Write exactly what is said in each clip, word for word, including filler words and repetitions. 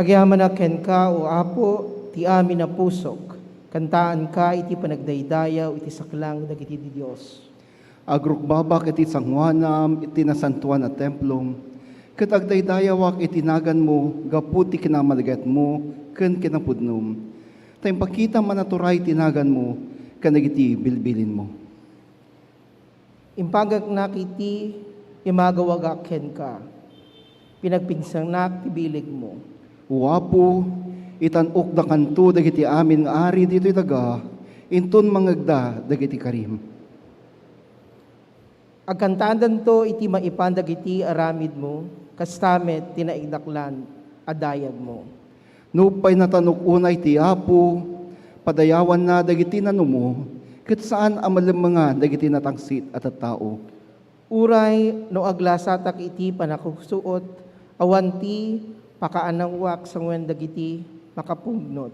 Agyamanak kenka, O Apo, ti amin a pusok. Kantaanka iti panagdaydayaw iti saklang dagiti dios. Agrukbabak iti sangoanam iti nasantoan a templom, ket agdaydayawak iti naganmo gapu ti kinamaligatmo ken kinapudnom. Ta impakitam a naturay ti naganmo ken dagiti bilbilinmo. Impagaknak iti imagawagak kenka. Pinagpinsannak ti bilegmo. O Apo, itan-okdakanto dagiti amin nga ari ditoy daga, inton mangngegda dagiti karim. Agkantadanto iti maipan dagiti aramidmo, kasta met ti naigdaklan a dayagmo. Nupay natanok unay ti Apo, padayawanna dagiti nanumo, ket saan a malemmengan dagiti natangsit a tattao. Uray no aglasatak iti pannakasuot, awan ti pakaanawak sangoen dagiti makapugnot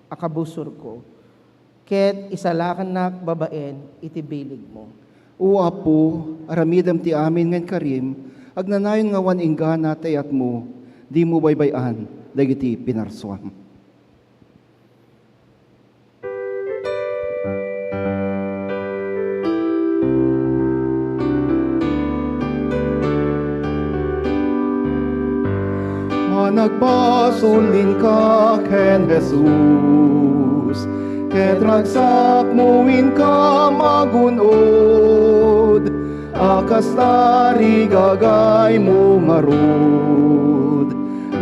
a kabusorko, ket isalakannak babaen iti bilegmo. O Apo, aramidem ti amin nga inkarim, agnanayon nga awan inggana ti ayatmo, dimo baybay-an dagiti pinarsuam. Managbasol inka ken Jesus, ket ragsakmo inka magun-od. A kasta, rigagaymo ngarud,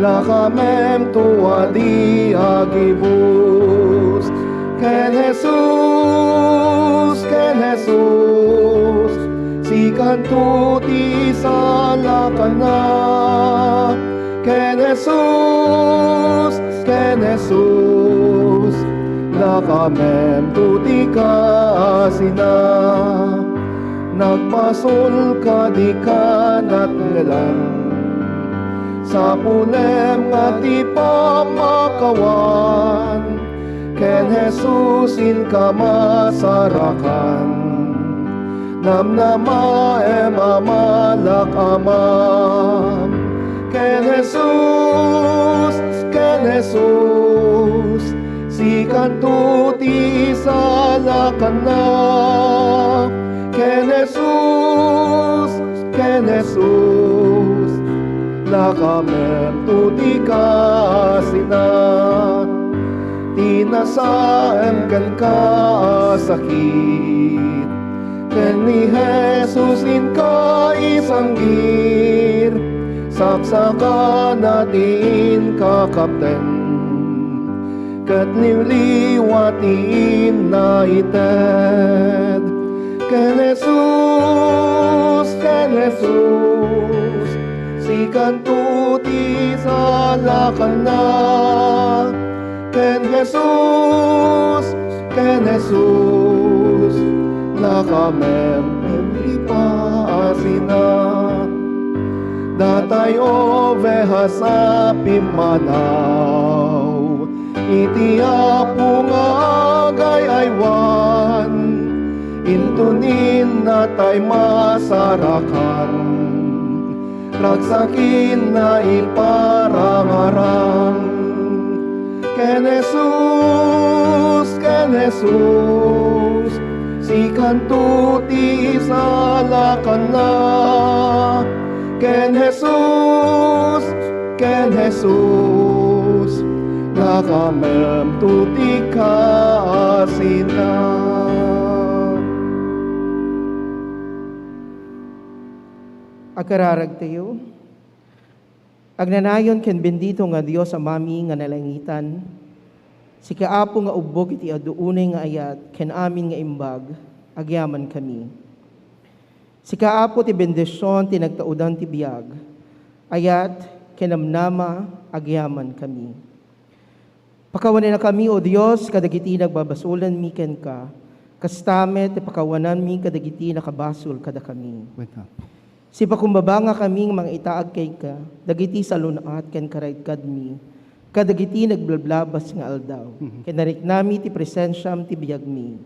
lakamem to a di agibus. Ken Jesus, ken Jesus, sikanto ti isalakanna. Ken Jesus, ken Jesus, lakamem to ti kaasina. Nagbasol ka, dika natngelan. Sapulem nga ti pammakawan, ken Jesus inka masarakan. Namnamaem a malak-amam, ken Jesus, ken Jesus, sikanto ti isalakanna. Ken Jesus, ken Jesus, lakamem to ti kaasina. Ti nasaem kenka a sakit, ken ni Jesus inka isanggir. Saksakana ti inka kapten, ket liwliwa ti innaited. Ken Jesus, ken Jesus, sikanto ti isalakanna. Ken Jesus, ken Jesus, lakamem ti paasina. Datay oveha a pimmanaw iti Apo nga agay-aywan, inton innatay masarakan, ragsakinna iparangarang. Ken Jesus, ken Jesus, sikanto ti isalakanna. Ken Jesus, ken Jesus, lakamem to ti kaasina. Agkararagtayo. Agnanayon ken bendito nga Dios Amami nga nalangitan, sika Apo nga ubbog iti adu unay nga ayat ken amin nga imbag, agyamankami. Sika Apo ti bendision ti nagtaudan ti biag, ayat ken namnama, agyamankami. Pakawanennakami, O Dios, kadagiti nagbabasolenmi kenka, kasta met ti pakawananmi kadagiti nakabasol kadakami. Wait up. Sipakumbaba nga kami nga mangitaag kenka, dagiti salun-at ken karaydkadmi, kadagiti naglablabas nga aldaw, Mhm. ken nariknami ti presensiam ti biagmi.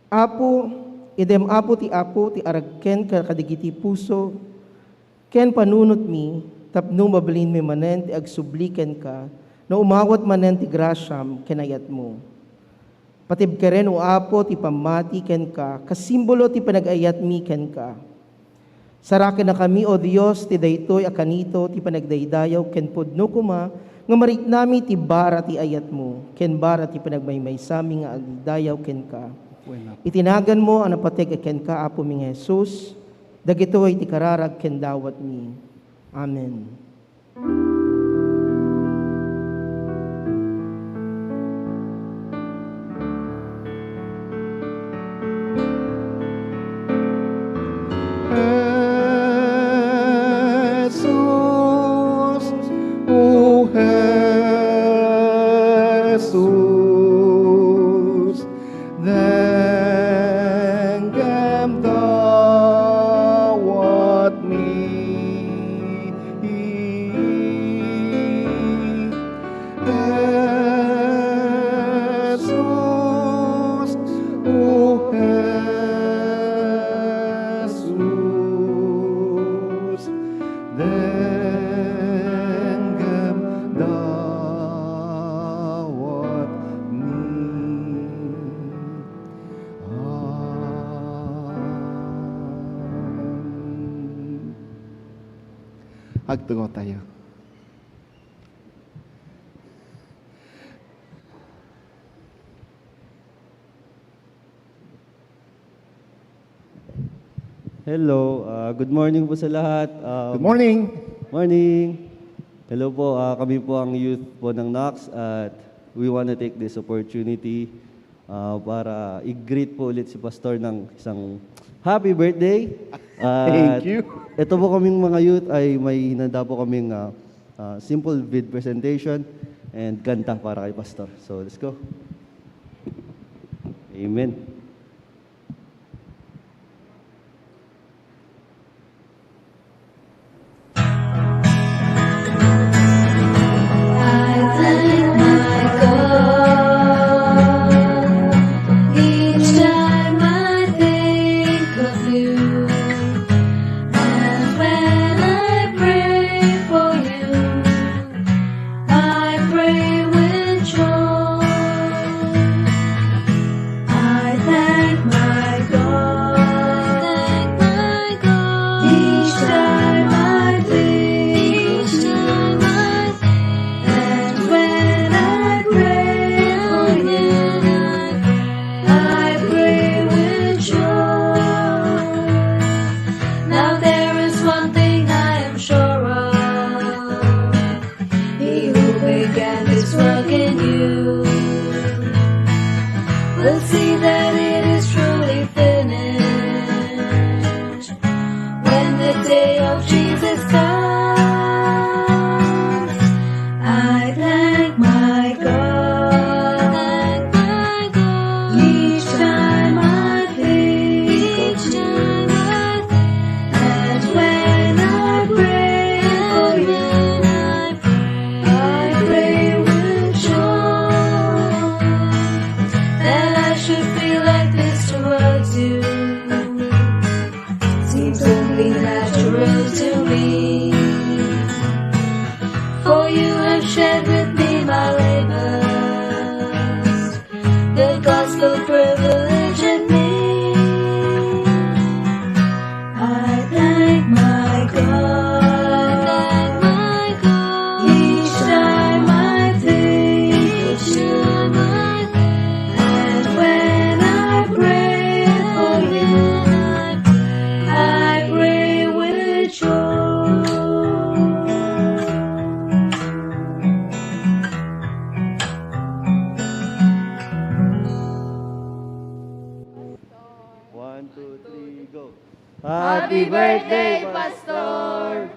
Apo, idem Apo ti Apo ti aragken kadagiti puso ken panunotmi, tapno mabalinmi manen ti agsubli kenka, no umawat manen ti grasiam ken ayatmo. Patibkeren, O Apo, ti pammati kenka, kas simbolo ti panagayatmi kenka. Sarakennakami, O Dios, ti daytoy a kanito ti panagdaydayaw ken pudno koma nga mariknami ti bara ti ayatmo ken bara ti panagmaymaysami nga agdaydayaw kenka. Iti naganmo a napateg a kenka, Apomi nga Jesus, dagitoy ti kararag ken dawatmi. Amen. Jesus, O Jesus, denggem dawatmi. Jesus, O Jesus, denggem dawatmi. Amen. Agtugaw tayo. Hello, ah, good morning po sa lahat. Um, Good morning. Morning. Hello po, ah, kami po ang youth po ng Knox at we wanna take this opportunity, ah, para i-greet po ulit si Pastor ng isang happy birthday. At Thank you. Ito po kaming mga youth ay may hinanda po kaming, ah, ah, simple vid presentation and kanta para kay Pastor. So, let's go. Amen. I thank my God each time I think of you, and when I pray for you, I pray with joy. I thank my God. Thank my God. Each time I think, each time I think, and when I pray for you, I pray with joy. Now there is one thing I am sure of. He who began this work in you will see that it is truly finished. When the day of Jesus comes, I thank my God. Thank my God. Each time I think, each time I think, and when I pray for you, I pray with joy that I should feel like this towards you. Seems only natural to me. For you have shared with me my labors, the gospel privilege in me. I thank my God. Thank my God. Each time I think, each time I think, and when I pray for you, I pray with joy. One, two, three, go. Happy birthday, Pastor!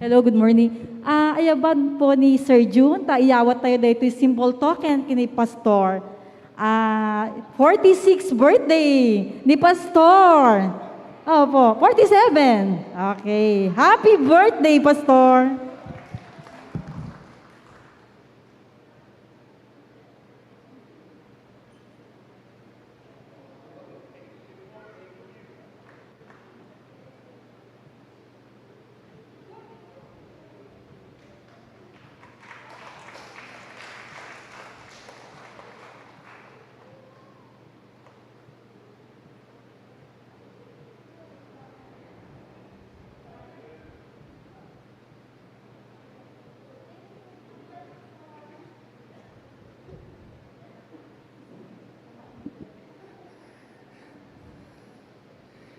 Hello, good morning. Ah, ayaban po ni Sir Jun, ta iyawat tayo daytoy symbol token kini Pastor. Ah, forty-six birthday ni Pastor. Opo, forty-seven. Okay. Happy birthday, Pastor.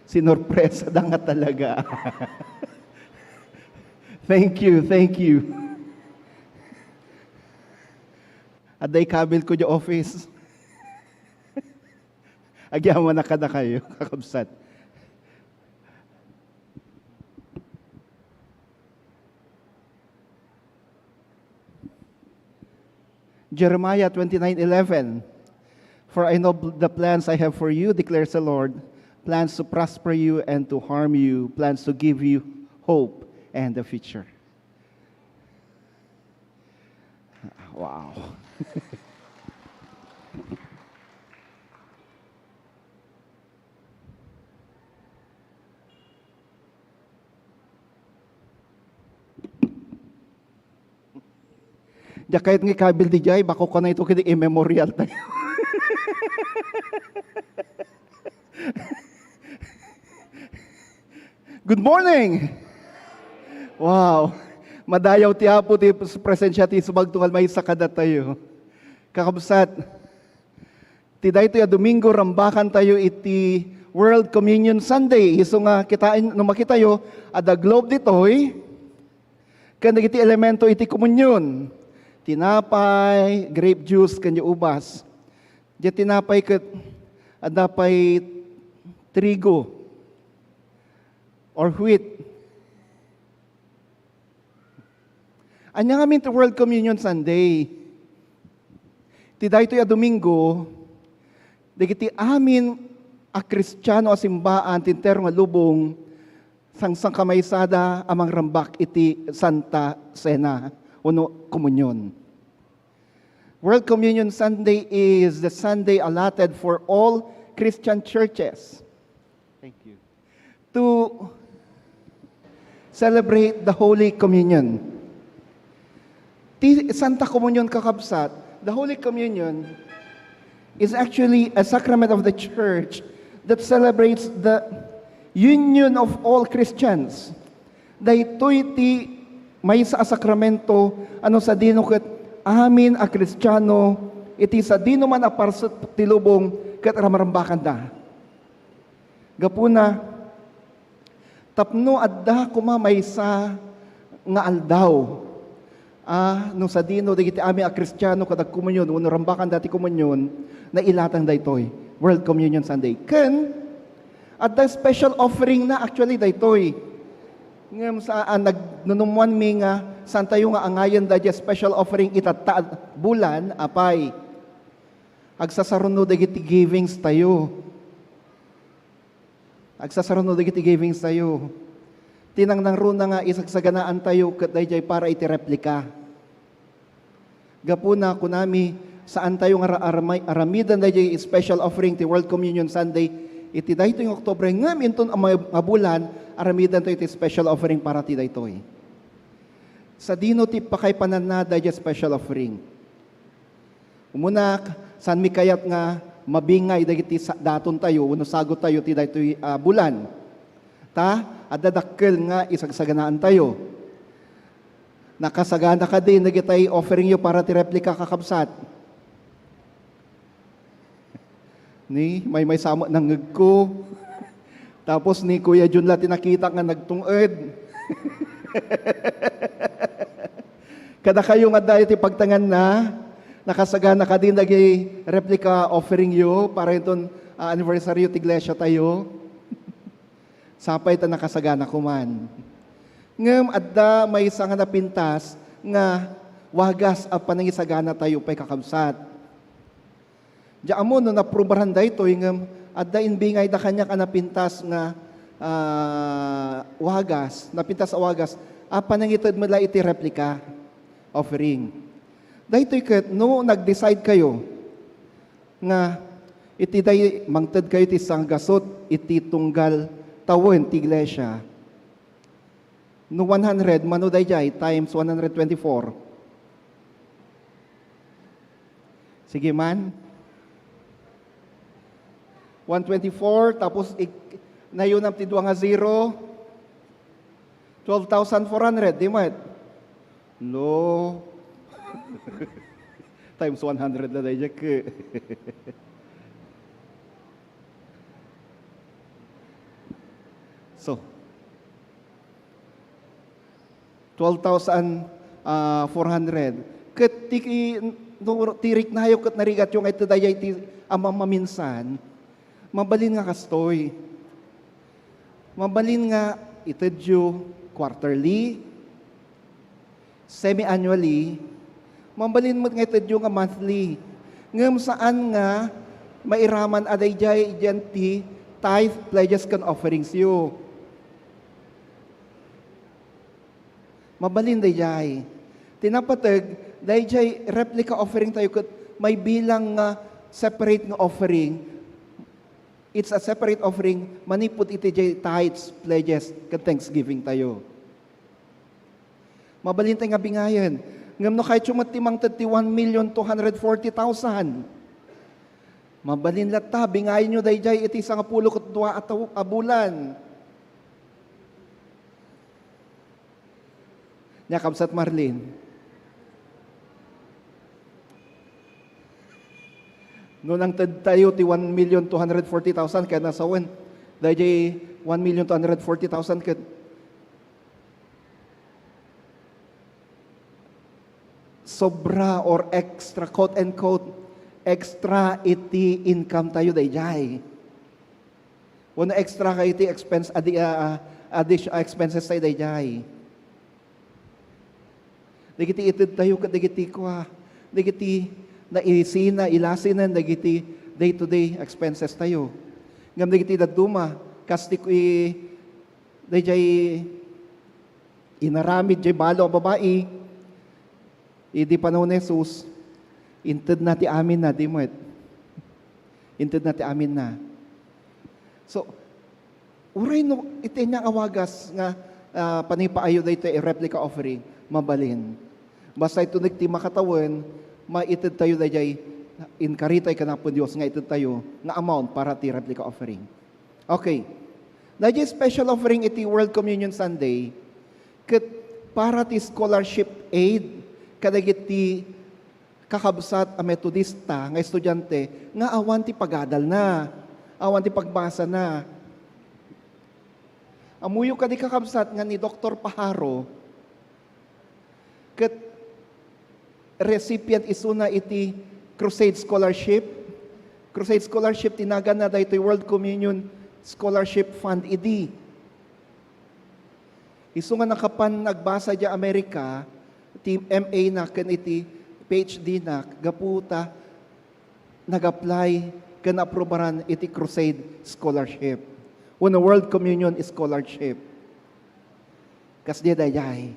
Sinorpresa da nga talaga. Thank you, thank you. Adda ikabil ko di office. Agyamanak kadakayo, kakabsat. Jeremiah twenty-nine eleven, "For I know the plans I have for you, declares the Lord, plans to prosper you and to harm you, plans to give you hope and a future." Wow. Diak kayat nga ikabil di jay, bako ka na ito kiti i-memorial tayo. Good morning! Wow! Madayaw ti Apo ti presensya ti subagtunggal maysa kadatayo. Kakabsat, ti daytoy a Domingo, rambakan tayo iti World Communion Sunday. Isu nga kitain, no makitayo, adda globe ditoy, ken dagiti elemento iti komunion. Tinapay, grape juice, ken di ubas. Di tinapay ket adda pay trigo or wheat. Ania ngamin ti World Communion Sunday? Ti daytoy a Domingo, dagiti amin a Kristiano a simbaan ti entero nga lubong, sangsangkamaysada a mangrambak iti Santa Cena wenno Komunion. World Communion Sunday is the Sunday allotted for all Christian churches. Thank you. To celebrate the Holy Communion. Ti Santa Komunion, kakabsat, the Holy Communion is actually a sacrament of the Church that celebrates the union of all Christians. Daytoy ti maysa a sakramento a no sadino ket amin a Kristiano iti sadino man a parsek ti lubong ket ramrambakanda. Gapuna, tapno adda koma maysa nga aldaw a no sadino dagiti amin a Kristiano ket agkomunion wenno rambakanda ti komunion, nailatang daytoy, World Communion Sunday. Ken adda special offering na actually daytoy. Ngem sa, ah, nag-, nanumwanmi nga saantayo nga angayen daydiay special offering itatta a bulan, apay. Agsasaruno dagiti givings tayo. Agsasaruno dagiti givings tayo. Ti nangnangruna nga isagsaganaantayo ket daydiay para iti replika. Gapuna, kunami, saantayo nga ra-, aramay-, aramiden daydiay special offering ti World Communion Sunday iti daytoy nga Oktubre, ngem inton a may-, nga bulan, aramidantayo iti special offering para ti daytoy. Sadino ti pakaipananna daydiay special offering? Umuna, saanmi kayat nga mabingay dagiti sa-, datontayo wenno sagottayo ti daytoy a bulan. Ta, adda dakkel nga isagsaganaantayo. Nakasagana kadi dagiti offeringyo para ti replika, kakabsat? Ni, maymaysa met nangngegko. Tapos ni Kuya Jun la ti nakita nga nagtung-ed. Kadakayo nga adda iti pagtenganna, nakasagana kadi dagiti replika offeringyo para inton, ah, anniversary ti iglesia tayo? Sapay ta nakasagana koman. Ngem adda maysa nga napintas nga wagas a panangisaganatayo pay, kakabsat. Di ammo no naprobaran daytoy, ngem adda imbingayda kaniak a napintas nga, ah, wagas, napintas a wagas a panangited met la iti replika offering. Daytoy ket no nag-decide kayo nga iti day-, mangted kayo ti sanggasut iti tunggal tawen ti iglesia, no one hundred, mano daydiay times one hundred twenty-four? Sige man. One twenty-four, tapos ik-, nayunam ti dua nga zero, twelve thousand four hundred, di met? No. Times one hundred la daydiay, ke. So, twelve thousand, ah, four hundred. Ket ti, no, ti riknayo ket narigatyo nga ited daydiay ti a mammaminsan, mabalin nga kastoy. Mabalin nga itedyo quarterly, semi-annually, mabalin met nga itedyo nga monthly. Ngem saan nga mairaman a daydiay idiay ti tithe, pledges, ken offerings yo. Mabalin daydiay. Ti napateg, daydiay replica offering tayo ket maibilang nga separate nga offering. It's a separate offering manipud iti diay tithes, pledges, ken thanksgiving tayo. Mabalin tayo nga bingayen. Ngem no kayatyo met ti mangted ti one million two hundred forty thousand, mabalin latta, bingayenyo daydiay iti sangapulo ket dua a taw-, a bulan. Nia, Kabsat Marlene, no nangted tayo ti one million two hundred forty thousand, kayatna sawen, daydiay one million two hundred forty thousand ket sobra or extra, quote and quote, extra iti income tayo daydiay. Wenno extra kayo iti expense, adi-, ah, ah, addi-, ah, expenses tayo daydiay. Dagiti ited tayo ket dagiti kua, dagiti naisina, ilasinen dagiti day-to-day expenses tayo. Ngem dagiti dadduma, kas ti ku-, i-, daydiay inaramid diay balo a babai, idi panawen ni Jesus, intedna ti aminna, di met. Intedna ti aminna. So, uray no, iti ania a wagas nga, ah, panipaayo daytoy a replica offering, mabalin. Basta ito nagti makatawen, maited tayo daydiay, inkari tayo ken Apo Dios nga ited tayo nga amount para ti replica offering. Okay. Daydiay special offering iti World Communion Sunday, ket para ti scholarship aid kadagiti kakabsat a Metodista nga estudiante nga awan ti pagadalna, awan ti pagbasana. Ammoyo kadi, kakabsat, nga ni Doktor Pajaro ket recipient isuna iti Crusade Scholarship. Crusade Scholarship, ti naganna daytoy World Communion Scholarship Fund idi. Isu nga nakapan agbasa idiay Amerika, ti M A na ken iti P H D na, gapu ta nag-apply ken naaprubaran iti Crusade Scholarship wenno World Communion Scholarship. Kasdi daydiay.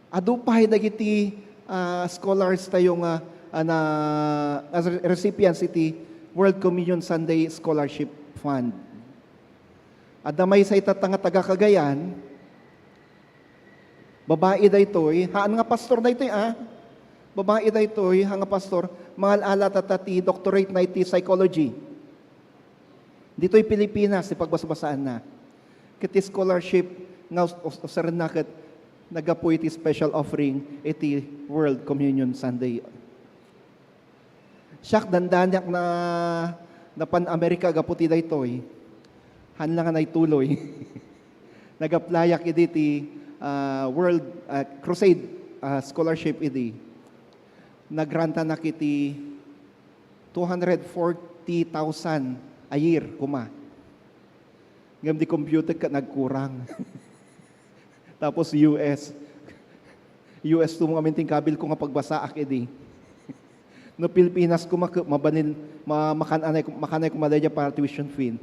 Adu pay dagiti, ah, scholars tayo nga, ah, na, as re-, recipients iti World Communion Sunday Scholarship Fund. Adda maysa ita nga taga Cagayan, babai daytoy, haan nga pastor daytoy, ah. Babai daytoy, haan nga pastor, mangal-ala tatta ti doctorate na iti psychology. Ditoy Pilipinas, ti pagbasbasaanna. Ket ti scholarship nga us-, us-, usarenna ket naggapu iti special offering iti World Communion Sunday. Siak, dandaniak na, napan Amerika gapu ti daytoy. Haan la nga naituloy. Nag-applyak idi ti, ah, World, ah, Crusade, ah, Scholarship idi. Nagrantanak iti two hundred forty thousand a year koma. Ngem di computer ket nagkurang. Tapos U S. U S to mo ngamin ti inkabilko nga pagbasaak idi. No Pilipinas koma ket mabalin, ma-, makan-anay, makanay koma daydiay para tuition fee.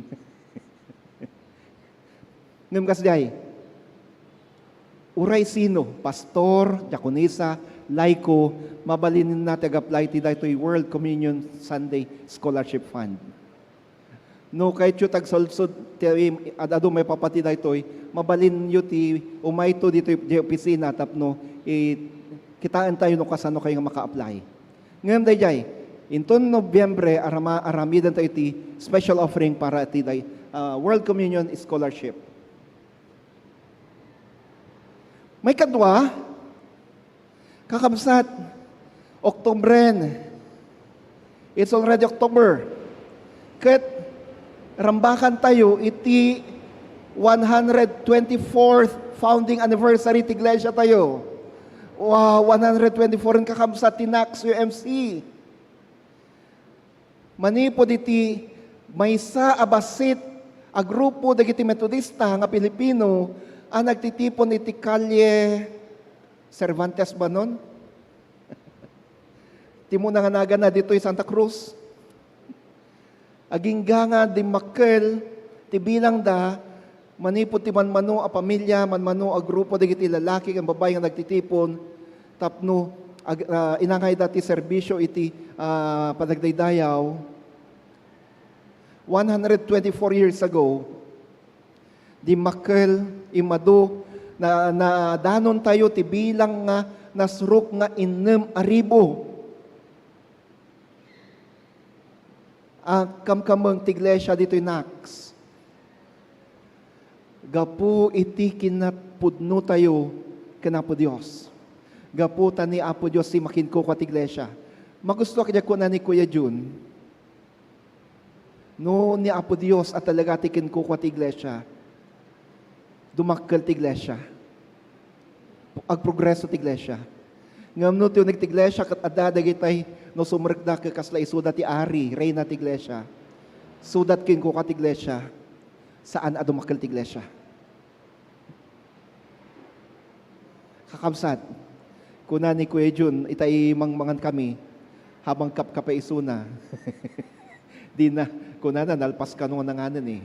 Ngem kasdiay, uray sino, pastor, diakonisa, laiko, mabalinna ti ag-apply ti daytoy World Communion Sunday Scholarship Fund. No kayatyo ti agsalsod ti ad-adu maipapati daytoy, mabalinyo ti umayto ditoy, diay opisina tapno i-, kitaentayo no kasano kayo nga maka-apply. Ngem daydiay, inton Nobyembre, arama-, aramidentayo iti special offering para iti day-, ah, World Communion Scholarship. Maikadua, kakabsat, Oktobren. It's already October. Ket rambakantayo iti One hundred twenty-fourth founding anniversary ti iglesia tayo. Wow, one hundred twenty-four, kakabsat, ti Knox U M C. Manipud iti maysa a bassit a grupo dagiti Metodista nga Pilipino a nagtitipon iti Kalye Cervantes ba nun? Ti umuna nga naganna ditoy Santa Cruz. Agingga nga dimmakkel ti bilangda manipud ti manmano a pamilia, manmano a grupo dagiti lalaki ken babbai nga nagtitipon tapno ag-, ah, inangayda ti serbisio iti, ah, panagdaydayaw. One hundred twenty-four years ago, dimmakkel, immadu, na, nadanontayo ti bilang nga nasruk nga innem a ribu a kamkameng ti iglesia ditoy Knox. Gapu iti kinapudnotayo ken Apo Dios. Gapu ta ni Apo Dios ti makinkukua ti iglesia. Magustoak diay kuna ni Kuya Jun, no ni Apo Dios a talaga ti kinkukua ti iglesia, dumakkel ti iglesia. Agprogreso ti iglesia. Ngem no ti uneg ti iglesia ket adda dagitay, no sumrekda ket kasla isuda ti ari, reyna ti iglesia. Sudat kenkuana ti iglesia, saan a dumakkel ti iglesia. Kakabsat, kuna ni Kuya Jun, itay mangmangan kami, habang kapkape isuna. Di na, kunana, nalpas kano nga nanganen eh.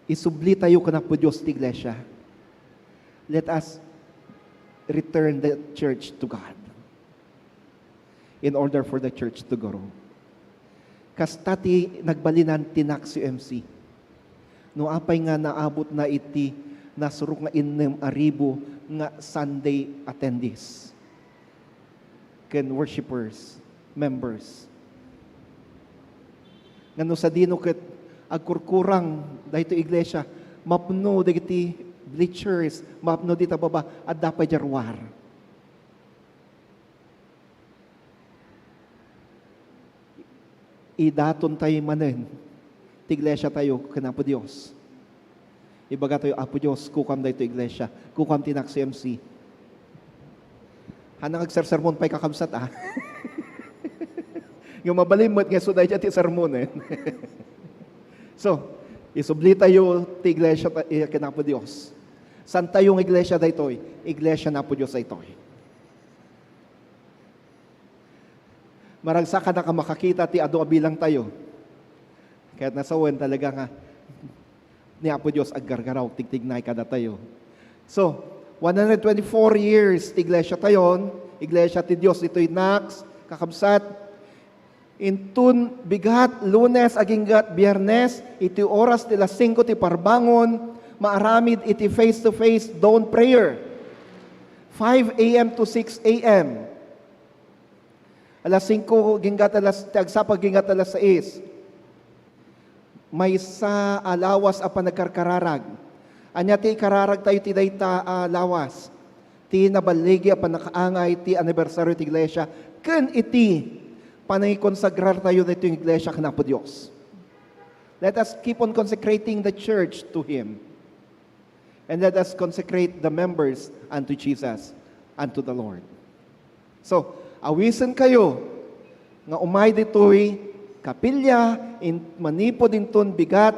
Isublitayo ken Apo Dios ti iglesia. Let us return the church to God in order for the church to grow. Kasta ti nagbalinan ti Knox U M C. No apay nga naabutna iti nasruk nga innem a ribu nga Sunday attendees ken worshipers, members. Nga no sadino ket agkurkurang daytoy iglesia, mapno dagiti bleachers, mapno dita baba, adda pay diay ruar. Idaton tayo manen ti iglesia tayo ken Apo Dios. Ibaga tayo, "Apo Dios, kukuam daytoy iglesia, kukuam ti Knox U M C." Haan nga agsersermon pay, kakabsat, ah. Nga mabalin met nga isu dayta ti sermonen. So, isubli tayo ti iglesia ta-, eh, ken Apo Dios. Saan tayo nga iglesia daytoy? Iglesia ni Apo Dios daytoy. Maragsak a nakamakakita ti adu a bilang tayo. Kayat nasawen talaga nga ni Apo Dios aggargaraw, tigtignay kadatayo. So, one hundred twenty-four years ti iglesia tayon, iglesia ti Dios ditoy Knox, kakabsat. Inton bigat, Lunes agingga Biernes, iti oras ti alas singko ti parbangon, maaramid iti face-to-face dawn prayer. Five A M to six A M. Alas singko agingga alas, ti agsapa agingga alas sais. Maysa a lawas a panagkarkararag. Ania ti ikararag tayo ti dayta a lawas? Ti naballigi a pannakaangay ti anibersaryo ti iglesia ken iti panangikonsagrar tayo daytoy nga iglesia ken Apo Dios. Let us keep on consecrating the church to Him. And let us consecrate the members unto Jesus, unto the Lord. So, awisen kayo nga umay ditoy kapilya in, manipud inton bigat,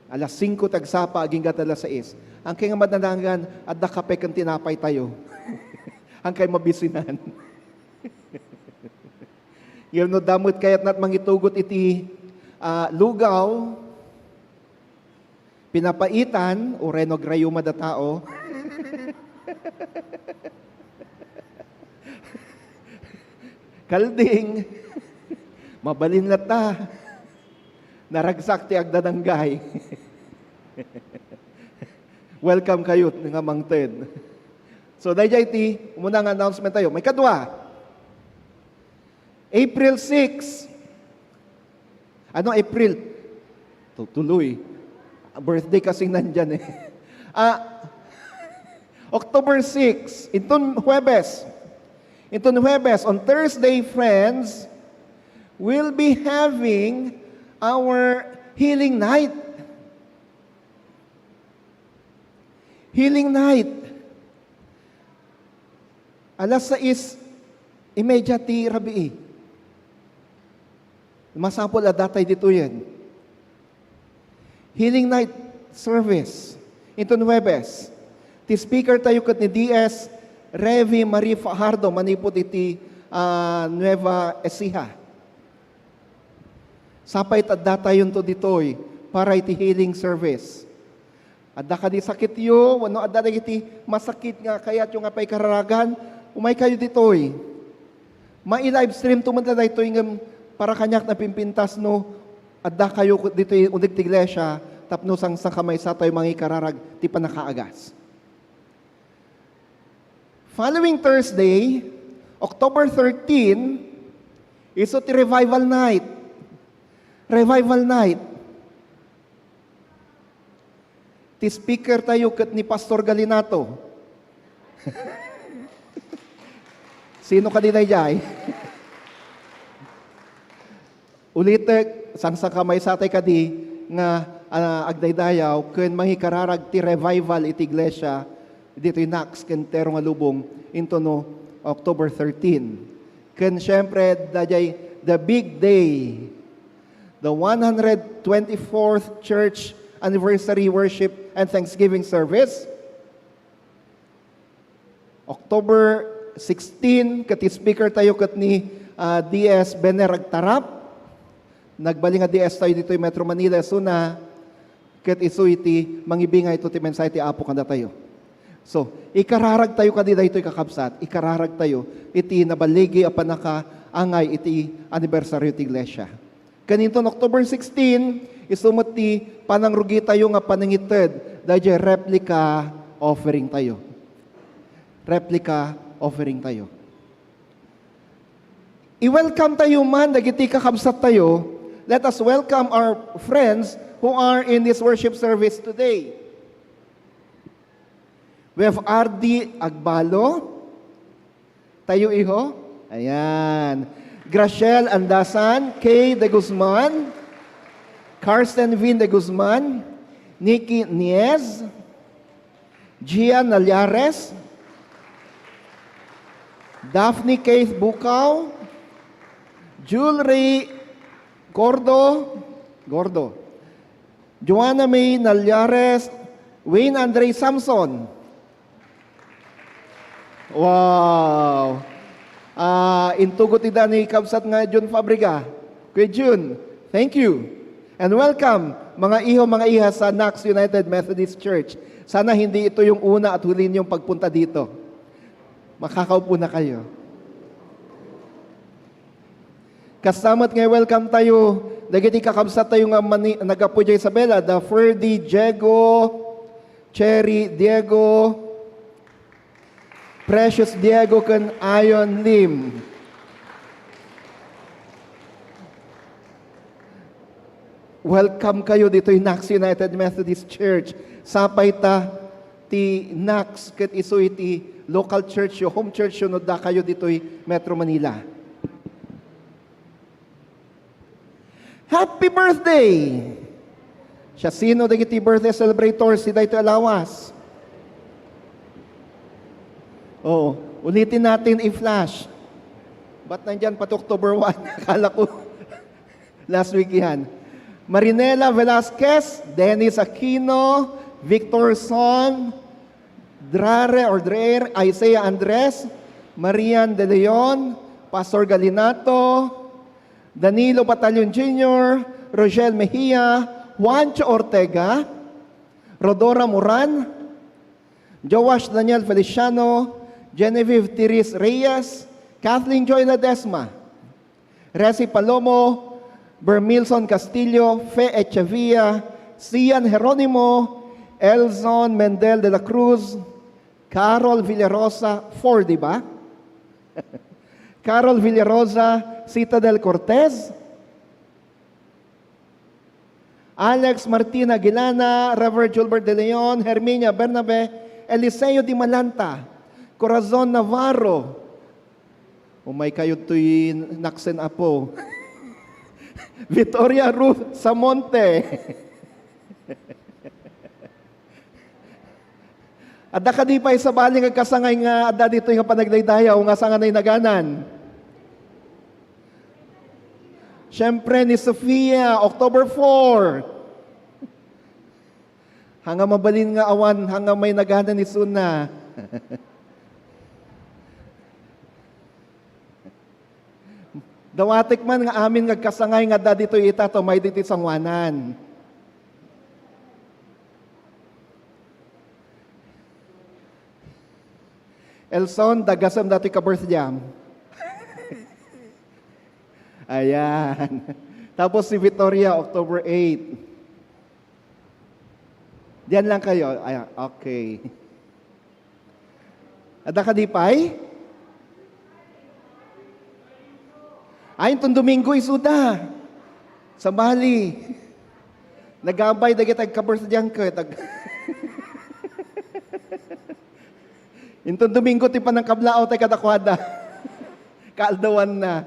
alas singko ti agsapa agingga alas sais. Hankay nga madanagan, adda kape ken tinapay tayo. Hankay mabisinan. Ngem no adda met kayatna mangitugot iti, ah, lugaw, pinapaitan, uray no agrayuman a tao. Kalding, mabalin latta. Naragsak ti agdananggay. Welcome kayo nga mangted. So, daydiay ti umuna nga announcement tayo. Maikadua, April six. Ano, April? Tu-, tuloy. Birthday kasi nandyan eh. Ah, October six, inton Huwebes. Inton Huwebes, on Thursday, friends, we'll be having our healing night. Healing night. Alas sais y media ti rabii. Masapul a datay ditoyen. Healing night service. Inton Huwebes, ti speaker tayo ket ni D S Revi Marie Fajardo manipud iti, ah, Nueva Ecija. Sapay ta adda tayonto ditoy para iti healing service. Adda kadi sakityo, wenno adda dagiti masakit nga kayatyo nga paikararagan, umaykayo ditoy. Mai-livestreamto met la daytoy ngem para kaniak napimpintas no adda kayo ditoy uneg ti iglesia tapno sangsangkamaysatayo mangikararag ti pannakaagas. Following Thursday, October thirteen, isu ti revival night. Revival night. Ti speaker tayo ket ni Pastor Galinato. Sino kadi daydiay? Ulitek, sangsangkamaysatay kadi nga, ah, agdaydayaw ken mangikararag ti revival iti iglesia ditoy Nax ken Tero nga lubong intono October thirteen. Ken siyempre, daydiay the big day, the one hundred twenty-fourth church anniversary worship and thanksgiving service. October sixteen, ket ti speaker tayo ket ni, ah, D S Bener Agtarap. Nagbalin nga D S tayo ditoy Metro Manila, isuna, ket isu iti mangibingayto ti mensahe ti Apo kadatayo. So, ikararag tayo kadi daytoy, kakabsat, ikararag tayo iti naballigi a pannakaangay iti anibersaryo ti iglesia. Ken inton October sixteen, isu met ti panangrugi tayo nga panangited daydiay replica offering tayo. Replica offering tayo. I-welcome tayo man dagiti kakabsat tayo. Let us welcome our friends who are in this worship service today. We have R D Agbalo. Tayo, iho. Ayan. Graciel Andasan, Kay De Guzman, Carsten Vin De Guzman, Nikki Niez, Gian Naliares, Daphne Keith Bukaw, Jewelry Gordo, Gordo, Joanna May Naliares, Wayne Andre Samson. Wow. Ah, intugot ida ni kabsat nga Jun Fabriga. Kuya Jun, thank you. And welcome, mga iho, mga iha sa Nax United Methodist Church. Sana hindi ito yung una at huli niyong pagpunta dito. Makakaupo na kayo. Kasta met nga welcome tayo dagiti kakabsat tayo nga mani-, naggapu idiay Isabela, da Ferdy Diego, Cherry Diego, Precious Diego, ken Ion Lim. Welcome kayo ditoy Nax United Methodist Church. Sapay ta ti Nax ket isu iti local church yo, home church yo, no adda kayo ditoy Metro Manila. Happy birthday! Siasino dagiti birthday celebrators ti daytoy a lawas? Oo, ulitin natin i-flash. Ba't nandyan pa to October one? Akala ko last week yan. Marinela Velasquez, Dennis Aquino, Victor Son, Drare or Dreher, Isaiah Andres, Marian De Leon, Pastor Galinato, Danilo Batalon Junior, Rochelle Mejia, Juancho Ortega, Rodora Moran, Joash Daniel Feliciano, Genevieve Tiris Reyes, Kathleen Joy Ledesma, Resi Palomo, Bermilson Castillo, Fe Echevia, Sian Jeronimo, Elson Mendel de la Cruz, Carol Villarosa, four, di ba? Carol Villarosa, Citadel Cortez, Alex Martina Aguilana, Reverend Gilbert De Leon, Herminia Bernabe, Eliseo Di Malanta, Corazon Navarro, umay kayo toy Naxen Apo, Victoria Ruth Samonte, Adda kadi pay sabali nga agkasangay nga adda ditoy nga panagdaydayaw nga saan nga nainaganan? Siyempre, ni Sofia, October four. Haan nga mabalin nga awan, haan nga nainaganan isuna. Dawatek man nga amin nga agkasangay nga adda ditoy ita, tumay ditoy sangoanan. Elson, dagasem datoy ka-birthdayam. Ayan. Tapos si Victoria, October eight. Diyan lang kayo. Ayan, okay. Adda kadi pay? Ay, inton Domingo, isuda. Sabali. Nagabay dagiti agka-birthday ket ag-, inton Domingo ti panangkablaaw tayo kadakuada. Kaaldawanna.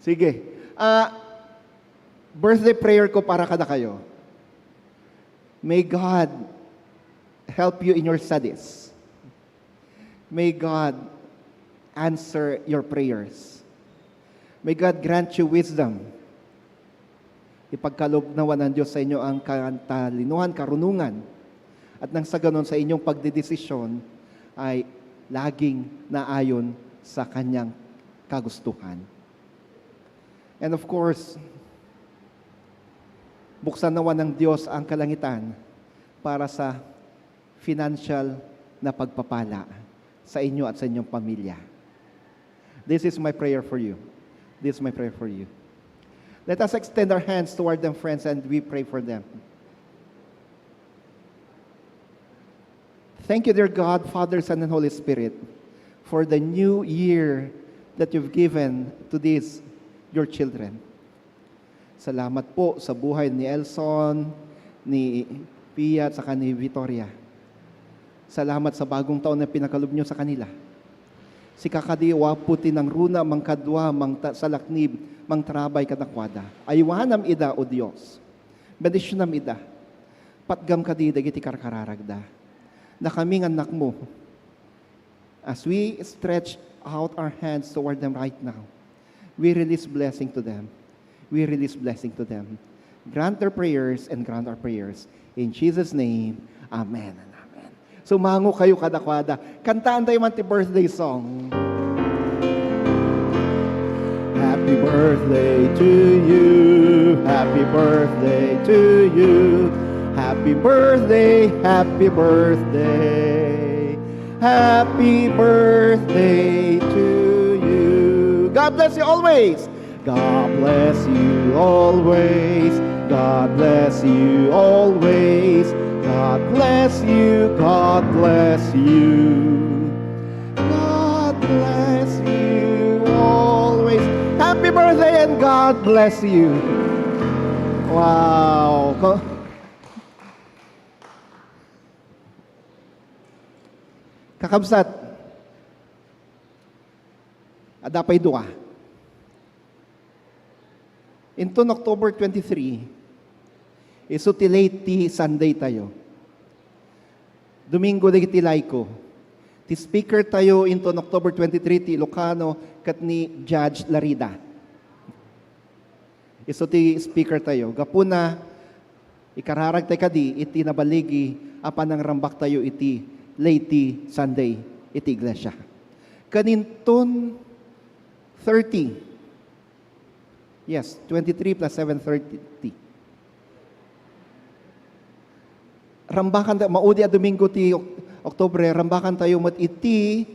Sige. Ah, birthday prayer ko para kadakayo. May God help you in your studies. May God answer your prayers. May God grant you wisdom. Ipagkaloob nawa ng Diyos sa inyo ang katalinuhan, karunungan, at nang sa ganon sa inyong pagdedesisyon ay laging naayon sa kanyang kagustuhan. And of course, buksan nawa ng Diyos ang kalangitan para sa financial na pagpapala sa inyo at sa inyong pamilya. This is my prayer for you. This is my prayer for you. Let us extend our hands toward them, friends, and we pray for them. Thank you, dear God, Father, Son, and Holy Spirit, for the new year that you've given to these, your children. Salamat po sa buhay ni Elson, ni Pia, at saka ni Victoria. Salamat sa bagong taon na pinakalob nyo sa kanila. Sika kadi, Apo, ti nangruna, mangkadua, mangta-, salaknib, mangtarabay kadakuada. Aywanam ida, O Dios. Bendisyonam ida. Patgam kadi dagiti karkararagda. Dakami nga annakmo, as we stretch out our hands toward them right now, we release blessing to them. We release blessing to them. Grant their prayers and grant our prayers. In Jesus' name, amen and amen. Sumango kayo kadakuada. Kantaan tayo man ti birthday song. Happy birthday to you. Happy birthday to you. Happy birthday, happy birthday. Happy birthday to you. God bless you always. God bless you always. God bless you always. God bless you. God bless you. God bless you always. Happy birthday and God bless you. Wow. Ko-, kakabsat, adda pay dua. Inton October twenty-three, isu ti late ti Sunday tayo. Domingo dagiti Laiko. Ti speaker tayo inton October twenty-three ti Ilocano ket ni Judge Larida. Isu ti speaker tayo. Gapuna, ikararag tayo kadi iti nabaligi a panangrambak tayo iti late Sunday iti iglesia. Ken inton thirty, yes, twenty-three plus seven, thirty. Rambakan ta-, maudi a Domingo ti Ok-, Oktubre, rambakan tayo met iti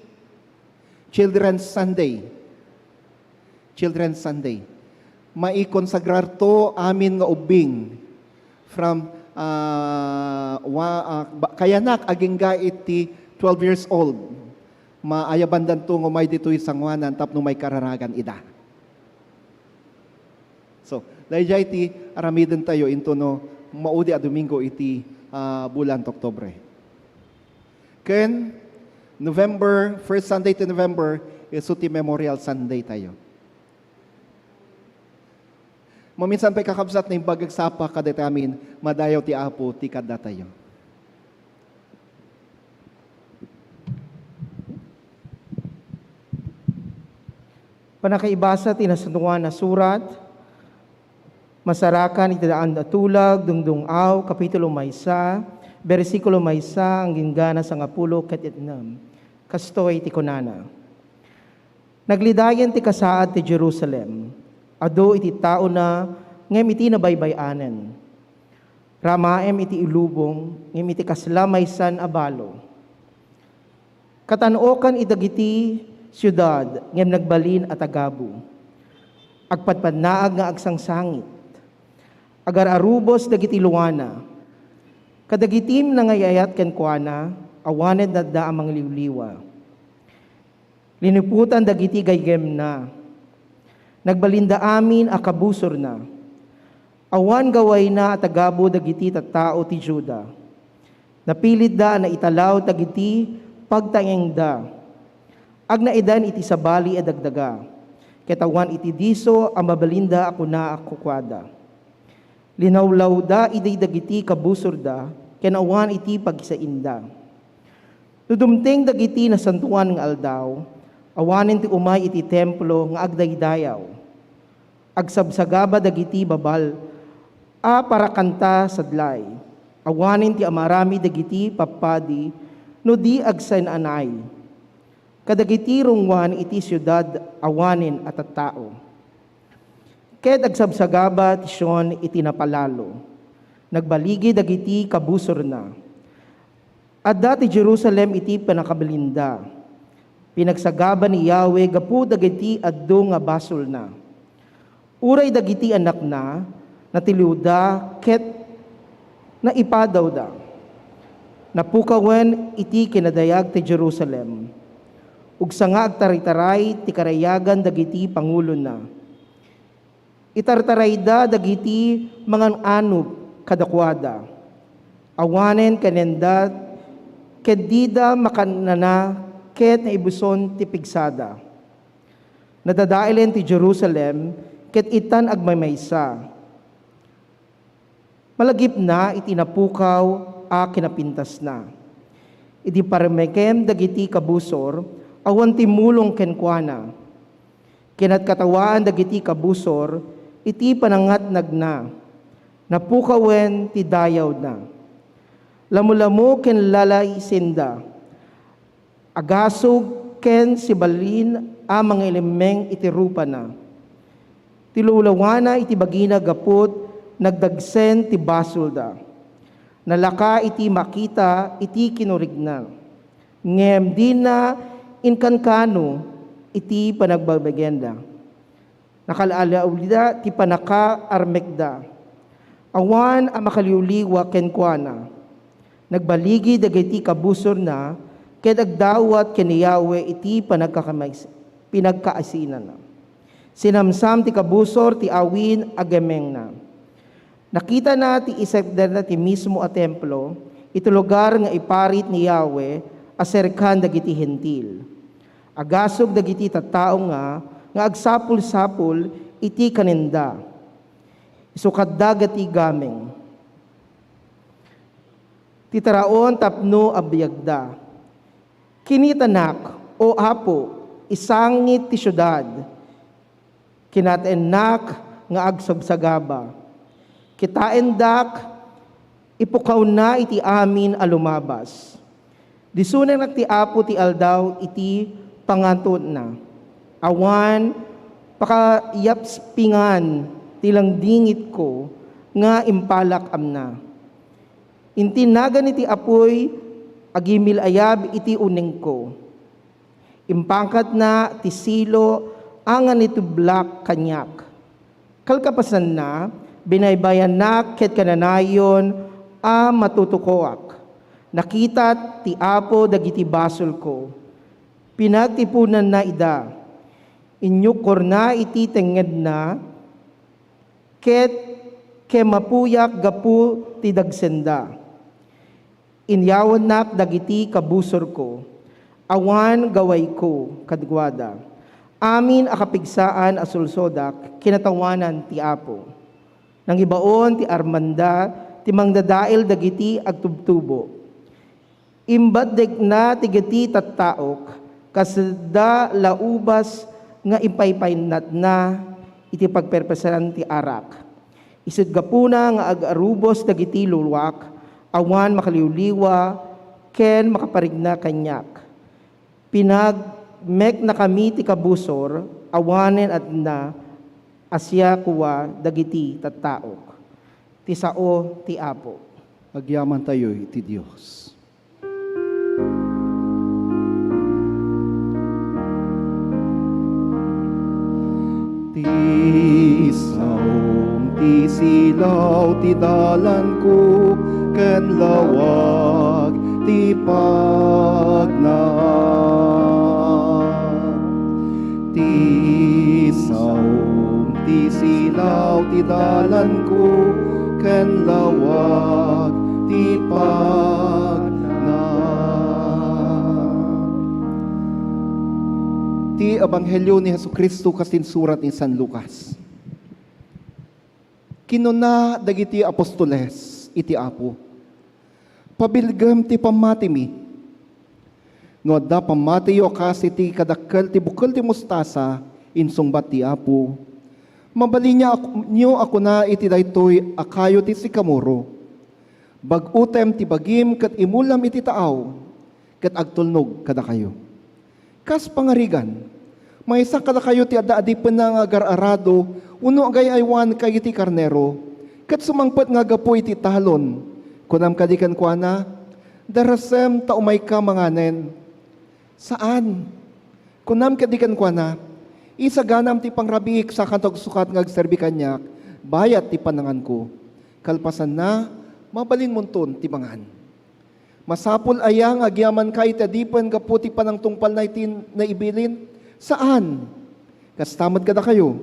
Children's Sunday. Children's Sunday. Maikonsagrar to amin nga ubbing from, ah, wa-, ah, ba-, kayanak agingga iti twelve years old. Maayabandan to nga umay ditoy sangoanan tapno maikararagan ida. So, daydiay ti aramiden tayo intono maudi a Domingo iti, ah, bulan ti Oktubre. Ken November, first Sunday ti November, isu ti Memorial Sunday tayo. Maminsan pay, kakabsat, naimbag agsapa kadatayo amin, madayaw ti Apo ti kaddatayo. Panakaibasa ti Nasantoan a Surat, masarakan iti Daan a Tulag, dungdung-aw, kapitulo maysa, bersikulo maysa, agingga sangapulo ket itnem. Kastoy ti kunana: Naglidayen ti kasaad ti Jerusalem. Adu iti taona ngem iti nabaybay-anen. Ramaem iti ilubong ngem iti kasla maysan a balo. Katan-okan idagiti siudad ngem nagbalin a tagabu. Agpadpadnaag nga agsangsangit. Agar-arubos dagiti luana. Kadagiti nangay-ayat kenkuana, awanen adda a mangliwliwa. Liniputan dagiti gaygemna. Nagbalinda amin a kabusorna. Awan gawayna a tagabu dagiti tattao ti Juda. Napilitda a naitalaw dagiti pagtaengda. Agnaedan iti sabali a dagdaga, ket awan iti disso a mabalinda a kuna a kukuada. Linawlawda idi dagiti kabusorda, ken awan iti pagsainda. No dumteng dagiti nasantoan nga aldaw, awanen ti umay iti templo nga agdaydayaw. Agsabsagaba dagiti babal a parakanta sadlay. Awanen ti amaramid dagiti papadi no di agsan-anay. Kadagiti runguan iti siudad awanen a tattao. Ket agsabsagaba ti Sion iti napalalo. Nagbaligi dagiti kabusorna. Adda ti Jerusalem iti pannakabalinda. Pinagsagaba ni Yahweh gapu dagiti adu nga basolna. Uray dagiti annakna, natiliwda ket naipadawda. Napukawen iti kinadayag ti Jerusalem. Ugsa nga agtaritaray ti karayagan dagiti pangulona. Itartarayda dagiti mangan-anub kadakuada. Awanen kanenda ket dida makanana ket naibuson ti pigsada. Nadadaelen ti Jerusalem ket itan agmaymaysa. Malagipna iti napukaw a kinapintasna. Idi parmekem dagiti kabusor, awan timmulong kenkuana. Kinadkatawaan dagiti kabusor iti panangngatnagna. Napukawen ti dayawna. Lamulamo ken lalaysinda. Agasog ken sibalin a mangilemmeng iti rupana. Tilawlawana iti bagina gapu ta nagdagsen ti basolda. Nalaka iti makita iti kinurigna. Ngem dina inkankano iti panagbabagenda. Nakal-alawida ti pannakaarmekda. Awan a makaliwliwa kenkuana. Nagbaligi dagiti kabusorna ket agdawat ken ni Yahweh iti panagkakamais-, pinagkaasinana. Sinamsam ti kabusor ti awin a gemengna. Nakitana ti isekdana ti mismo a templo iti lugar nga iparit ni Yahweh a serkan dagiti Hentil. Agasog dagiti tattao nga, nga agsapul-sapul iti kanenda. Isukatda dagiti gameng. Ti taraon tapno abiagda. Kinitanak, O Apo, isangit ti siudad. Kinataennak nga agsabsagaba. Kitaendak, ipukawna iti amin a lumabas. Disunanak ti Apo ti aldaw iti pangatotna. Awan pakayapspingan ti langdingitko nga impalak amna. Intinnagan iti apuy agimil-ayab iti unegko. Impangkatna ti silo a nanitublak kaniak. Kalkapasanna, binaybayannak ket kananayon a matutukoak. Nakita ti Apo dagiti basolko. Pinagtipunanna ida. Inyukkorna iti tengngedna ket kemmapuyak gapu ti dagsenda. Inyawannak dagiti kabusorko, awan gawayko kaduada. Amin a kapigsaan a sulsodak, kinatawanan ti Apo. Nangibaon ti armanda ti mangdadael dagiti agtubtubo. Imbaddekna dagiti tattaok, kasla ubas nga impaypaynatna iti pagperperseran ti arak. Isut' gapuna nga agarubos dagiti luluak, awan makaliwliwa ken makaparigna kaniak. Pinagmeknakami ti kabusor, awanen adda a siak kua dagiti tattaok. Ti sao ti Apo. Agyamantayo iti Dios. Ti saom ti silaw ti dalanko, ken lawag ti pagnaak. Ti saom ti silaw ti dalanko, ken lawag ti pagnaak. Ti Ebanghelio ni Jesu-Cristo kas insurat ni San Lucas. Kinuna dagiti apostoles iti Apo, "Pabilgem ti pammatimi. No adda pammatiyo a kas iti kadakkel ti bukel ti mostasa," insungbat ti Apo, "mabalinyo a kuna iti daytoy a kayo ti sikamoro, 'Bag-otem ti bagim ket imulam iti taaw,' ket agtulnog kadakayo." Kas pangarigan, maysa kadakayo ti adda adipenna nga agar-arado wenno agay-aywan kadagiti karnero, ket sumangpet nga aggapu iti talon. Kunam kadi kenkuana, "Darasem ta umayka manganen"? Saan. Kunam kadi kenkuana, "Isaganam ti pangrabiik sakanto agsukat nga agserbi kaniak bayat ti pananganko. Kalpasanna, mabalinmonton ti mangan." Masapul aya nga agyamanka iti adipen gapu ti panangtungpalna iti naibilin? Saan! Kasta met kadakayo.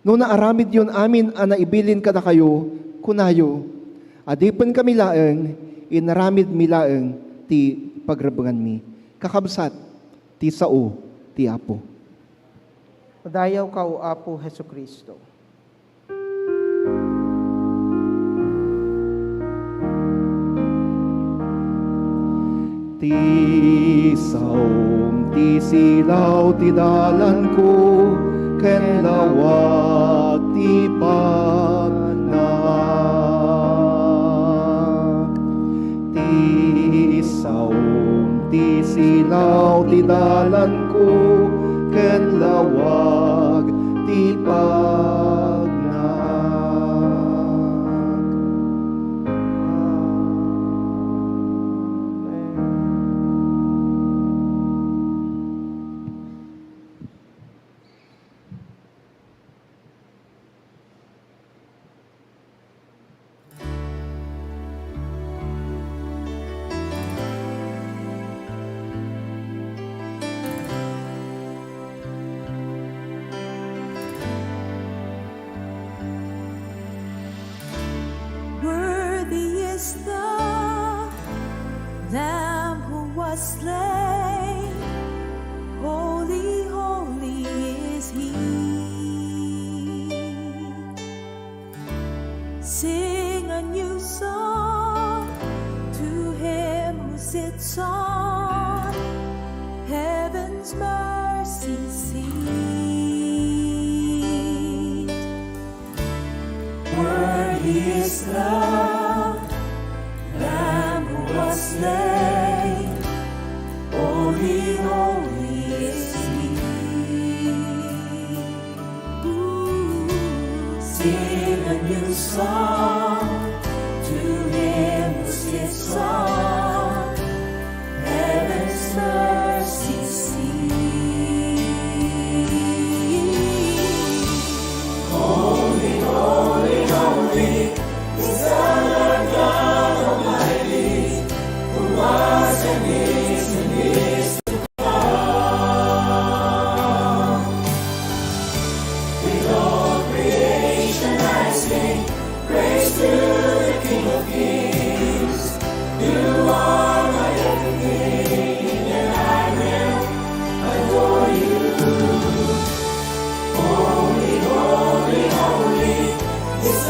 No naaramidyon amin a naibilin kadakayo, kunayo, "Adipenkami laeng, inaramidmi laeng ti pagrebbenganmi." Kakabsat, ti sao ti Apo. Madayawka, O Apo Jesu-Cristo. Ti saom ti silaw ti dalanko, ken lawag ti pagnaak. Ti saom ti silaw ti dalanko, ken lawag ti pagnaak. Amen. Worthy is the Lamb who was slain. Holy, holy is he. Sing a new song to him who sits on heaven's mercy seat. Worthy is the Lamb who was slain. Holy, holy is he. Sing a new song to him who sits on heaven's mercy seat. Holy, holy, holy is the Lord God Almighty, who was and is and is to come. With all creation I sing praise to the King of Kings. You are my everything, and I will adore you. Holy, holy, holy is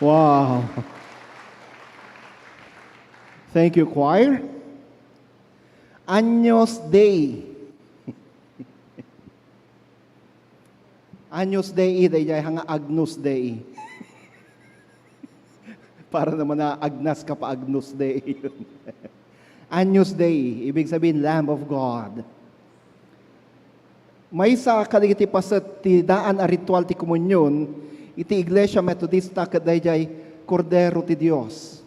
Wow. Thank you, choir. Agnus Dei. Agnus Dei, daydiay nga Agnus Dei. Para naman na agnas ka pa Agnus Dei. Agnus Dei, ibig sabihin, Lamb of God. Maysa kadagiti paset ti daan a ritual ti komunion iti Iglesia Metodista ket daydiay Kordero ti Dios.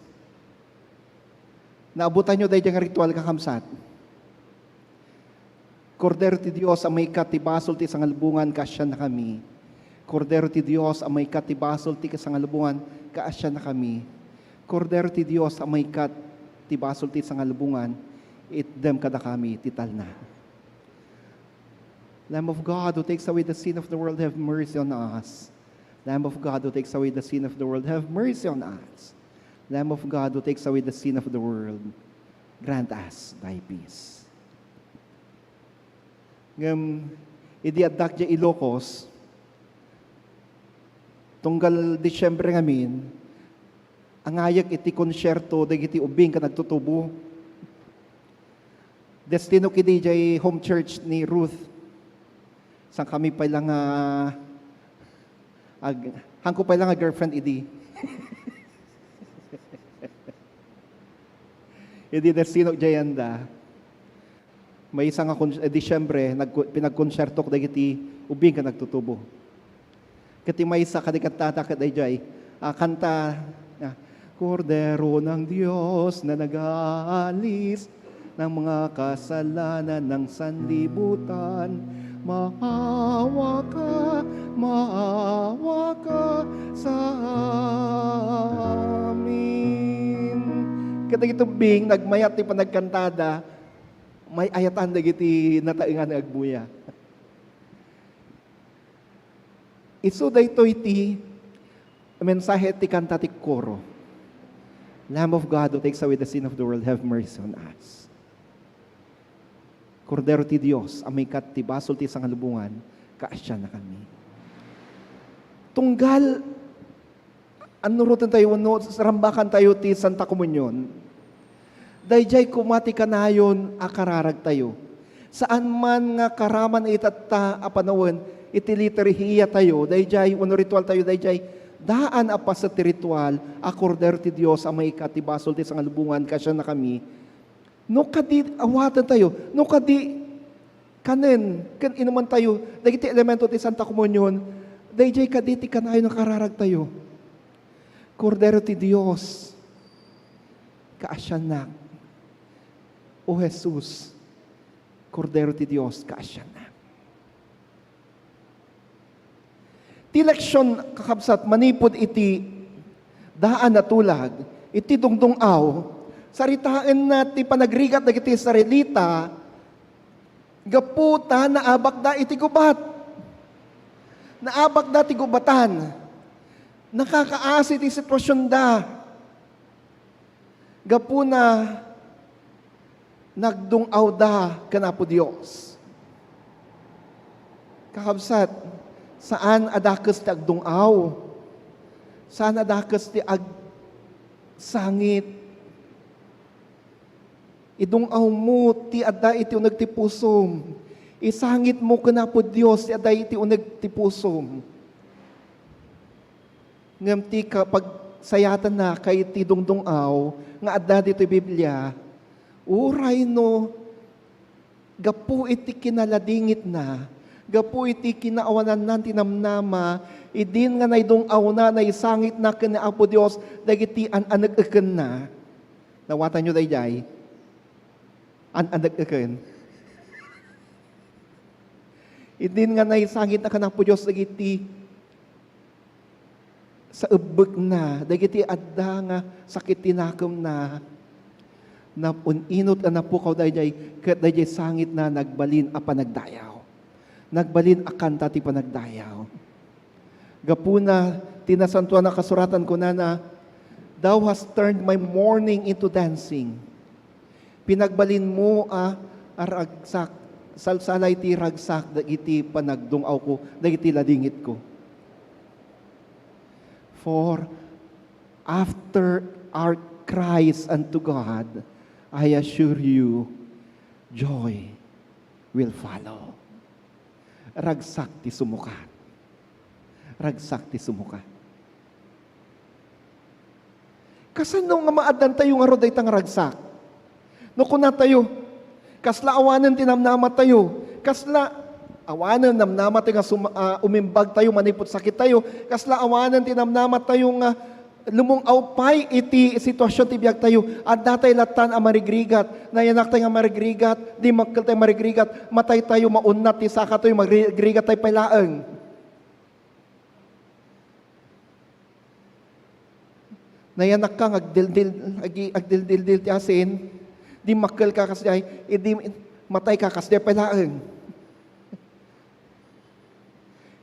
Naabutanyo daydiay nga ritual, kakabsat? Kordero ti Dios a maikkat ti basol ti sangalubongan, kaasiannakami. Kordero ti Dios a maikkat ti basol ti sangalubongan, kaasiannakami. Kordero ti Dios a maikkat ti basol ti sangalubongan, itdem kadakami ti talna. Lamb of God, who takes away the sin of the world, have mercy on us. Lamb of God who takes away the sin of the world, have mercy on us. Lamb of God who takes away the sin of the world, grant us thy peace. Ngem, idi addak diay Ilocos, tunggal Disyembre ngamin, angayek iti konsyerto dagiti ubing ken agtutubo. Destinok idi diay home church ni Ruth. Saan kami pay la nga ag-, haanko pay la nga girlfriend idi. Idi destinok diay anda. Maysa nga kon-, eh, Disyembre, nagko-, pinagkonsyertok dagiti ubing ken agtutubo. Ket ti maysa kadi kantata ket daydiay, ah, kanta, ah, "Kordero ng Diyos na nag-aalis ng mga kasalanan ng sanlibutan, maawa ka, maawa ka sa amin." Ket dagiti ubing, nagmayat ti panagkantada, may-ayatan dagiti nataengan nga agbuya. Isu daytoy ti mensahe ti kanta ti koro. "Lamb of God who takes away the sin of the world, have mercy on us." Kordero ti Dios a maikat ti basol ti sangalubongan, kaasiannakami. Tunggal annurotentayo wenno rambakantayo ti Santa Komunion, daydiay koma ti kanayon a kararagtayo. Saan man nga karaman itatta a panawen iti liturhiatayo, daydiay wenno ritualtayo, daydiay daan a paset ti ritual a Kordero ti Dios a maikat ti basol ti sangalubongan, kaasiannakami. No kadi awatentayo, no kadi kanen ken inumentayo dagiti elemento ti Santa Komunion, daydiay kadi ti kanayon a kararagtayo. Kordero ti Dios, kaasiannak. O Jesus, Kordero ti Dios, kaasiannak. Ti leksion, kakabsat, manipud iti daan a tulag, iti dungdung-aw, saritaenna ti panagrigat dagiti Israelita gapu ta naabakda iti gubat. Naabakda ti gubatan. Nakakaasi ti situasionda. Gapuna, nagdung-awda ken Apo Dios. Kakabsat, saan a dakes ti agdung-aw. Saan a dakes ti agsangit. Idung-awmo ti adda iti uneg ti pusom. Isangitmo ken Apo Dios ti adda iti uneg ti pusom. Ngem ti ka-, pagsayatanna ket ti dungdung-aw nga adda ditoy Biblia, uray no gapu iti kinaladingitna, gapu iti kinaawananna ti namnama, idin nga naidung-awna, naisangitna ken ni Apo Dios dagiti an-aneg-ekenna. Nawatanyo daydiay? An-aneg-eken. Idin nga naisangitna ken Apo Dios dagiti sa ebbekna, dagiti adda nga sakit ti nakemna, nap-, un-inot a napukaw daydiay, ket daydiay sangitna nagbalin a panagdayaw. Nagbalin a kanta ti panagdayaw. Gapuna, ti Nasantoan a Kasuratan kunana, "Thou hast turned my mourning into dancing." Pinagbalinmo a, a ragsak, salsala iti ragsak dagiti panagdung-awko, dagiti ladingitko. For after our cries unto God, I assure you, joy will follow. Ragsak ti sumukat. Ragsak ti sumukat. Kasano nga maaddantayo ngarud dayta nga ragsak? No kunatayo, kasla awanen ti namnamatayo, kasla awanen namnamatayo nga sum-, ah, umimbagtayo manipud sakittayo, kasla awanen ti namnamatayo nga lumung-aw pay iti situasion ti biagtayo, addatay lattan a marigrigat, nayanaktay nga marigrigat, dimmakkeltay marigrigat, mataytayo, maunnat ti sakatayo, marigrigattay pay laeng. Nayanakka nga agdildil, agi-, agdildildil ti asin, dimmakkelka kasdiay, idi matayka kasdiay pay laeng.